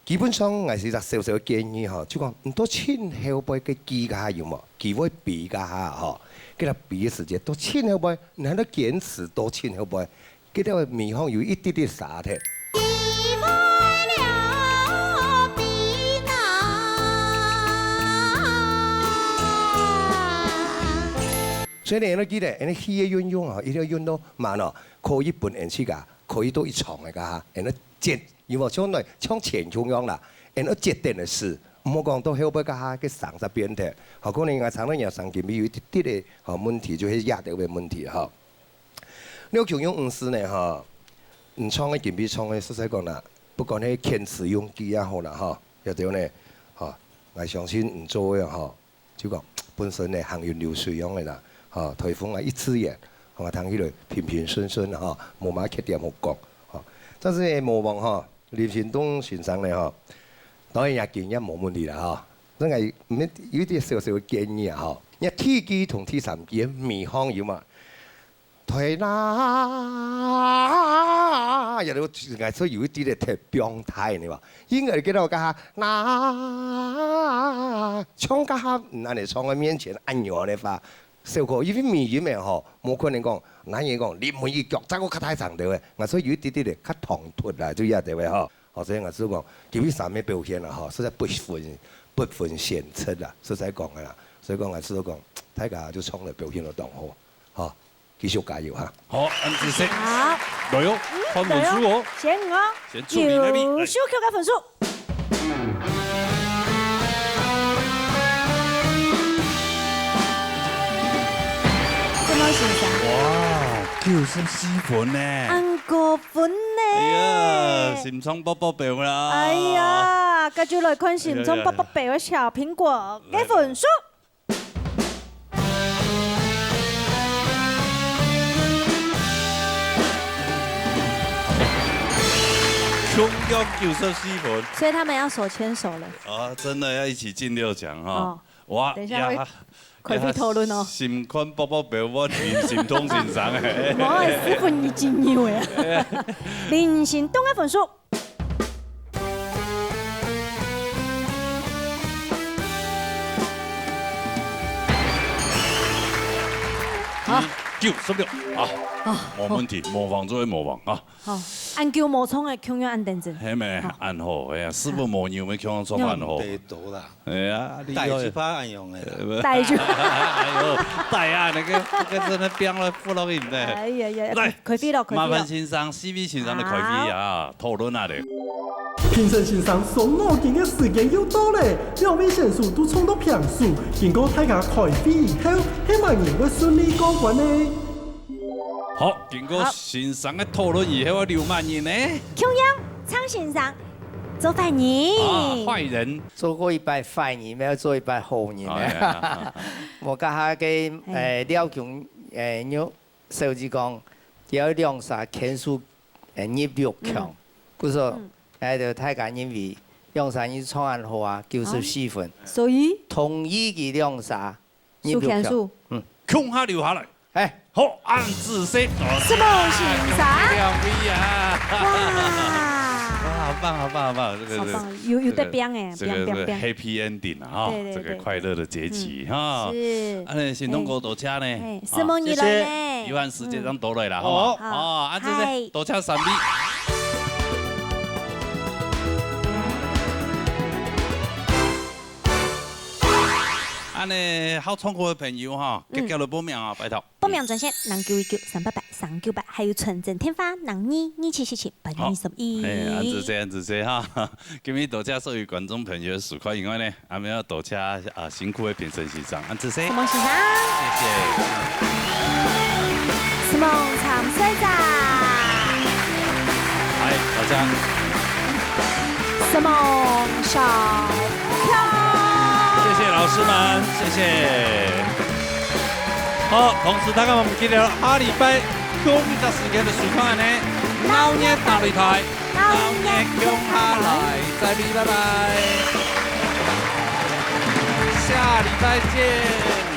基本上，𠊎係一隻小小个建議吼，就講你到盡後背个機該下有無？機會比該下吼，跟佢比个時間，到盡後背，你還要堅持到盡後背， 佢兜个尾項有一滴滴沙忒。所以呢，你記得，你氣个運用啊，一定要用到滿哦，可以分人氣个，可以到一場个哈，你節，有無？像來，像錢共樣啦，你節等个事，毋好講到後背該下个聲煞變忒，吼，可能𠊎唱到若聲今晡有一滴滴个，吼，問題，就係這兜个問題，吼。你共樣毋係呢，吼，你唱个今晡唱个，實在講啦，不管係遣詞用句也好啦，吼，也對呢，吼，𠊎相信你做个，吼，就講本身呢行雲流水樣个啦，吼，颱風啊一隻眼，吼，聽起來平平順順啦，吼，無麼个缺點好講，吼。但是呢，無妨，吼， 林新棟先生呢，吼，當然也經驗無問題啦，吼。這𠊎有一點小小个建議啊，吼。你第二句同第三句个尾項有無？對啦，也都𠊎說有一點點忒放大，你知無？應該你見到該下，那，唱該下，嗯，恁樣唱个面前，恁樣个話， 小可，因為尾音个吼，無可能講，男人講臨門一腳，再過較大聲兜个，𠊎所以有一滴滴个較唐突啦，就這兜个吼。吼，所以𠊎就講，今晡日三个表現啦吼，實在不分不分先後啦，實在講个啦。所以講，𠊎就講，大家就唱了表現了當好，吼，繼續加油哈。好，恁仔細。好。來哦，看分數哦。來哦，選我。選出名个你。優秀曲个分數。 什麼先生？哇，九十四分呢！恁高分呢！哎呀，心臟噗噗飆啦！哎呀，該就來看心臟噗噗飆个小蘋果个分數。 共樣九十四分。所以他們要手牽手了。啊，真的要一起進六強哈。哦，哇，等一下會呀，開會討論哦。心肝噗噗飆，我林心棟先生哎。無，師傅你真牛哎。林心棟个分數。 好。九十六啊，啊，無問題，模仿做得模仿啊。好，恁久無唱个，共樣恁認真。係咩？好。恁好，哎呀，師傅無牛咩，共樣唱恁好。量忒多啦。哎呀，你大嘴巴恁樣个啦。呃，大嘴巴。哎呦，大啊，那個，那個真的變了，不容易呢。哎呀呀，來，開會了，開會了。麻煩先生，四位先生个開會啊，好。討論啊咧。 評審先生傷腦筋个時間又到咧，兩位選手都衝到平手，經過大家開會以後，係麼人會順利過關呢？好，經過先生个討論以後，留麼人呢？共樣，張先生，做壞人。啊，壞人。做過一擺壞人，乜愛做一擺好人呢。哎呀。𠊎這下个，哎，廖強，哎，有 所以講，只要兩儕牽手，呃，入六強，嗯。故所，嗯。𠊎兜大家認為兩儕人唱恁好啊，九十四分。好。所以？同意佢兩儕入六強。手牽手。嗯。共下留下來。哎。好，恁仔細。承蒙先生。兩位啊。哇。哇，好棒，好棒，好棒，這個是，好棒，有，有在這個，變欸，這個是變，變，變。Happy ending啊，哈，對，對，這個快樂的結局，對。哈。嗯，是。恁仔，心棟哥，哎。多謝呢。哎，承蒙你來呢。好，謝謝。有閒時間正倒來啦，嗯。好無？好。好，恁仔，嗨。多謝三位。恁仔，好唱歌个朋友哈，嗯。遽遽來報名啊，拜託。報名專線零九一九三八八三九八，還有傳真電話零二二七七七八二十一。好。哎，恁仔細，恁仔細哈。今日多謝所有觀眾朋友个收看，因為呢， 恁仔愛多謝，啊，辛苦个評審先生，恁仔細。承蒙先生。謝謝。承蒙參賽者。哎，多謝。承蒙小強。謝謝老師們，謝謝。好，同時大家毋記得下禮拜共一隻時間个收看呢，鬧熱大擂台。 鬧熱共下來，再會，拜拜。下禮拜見。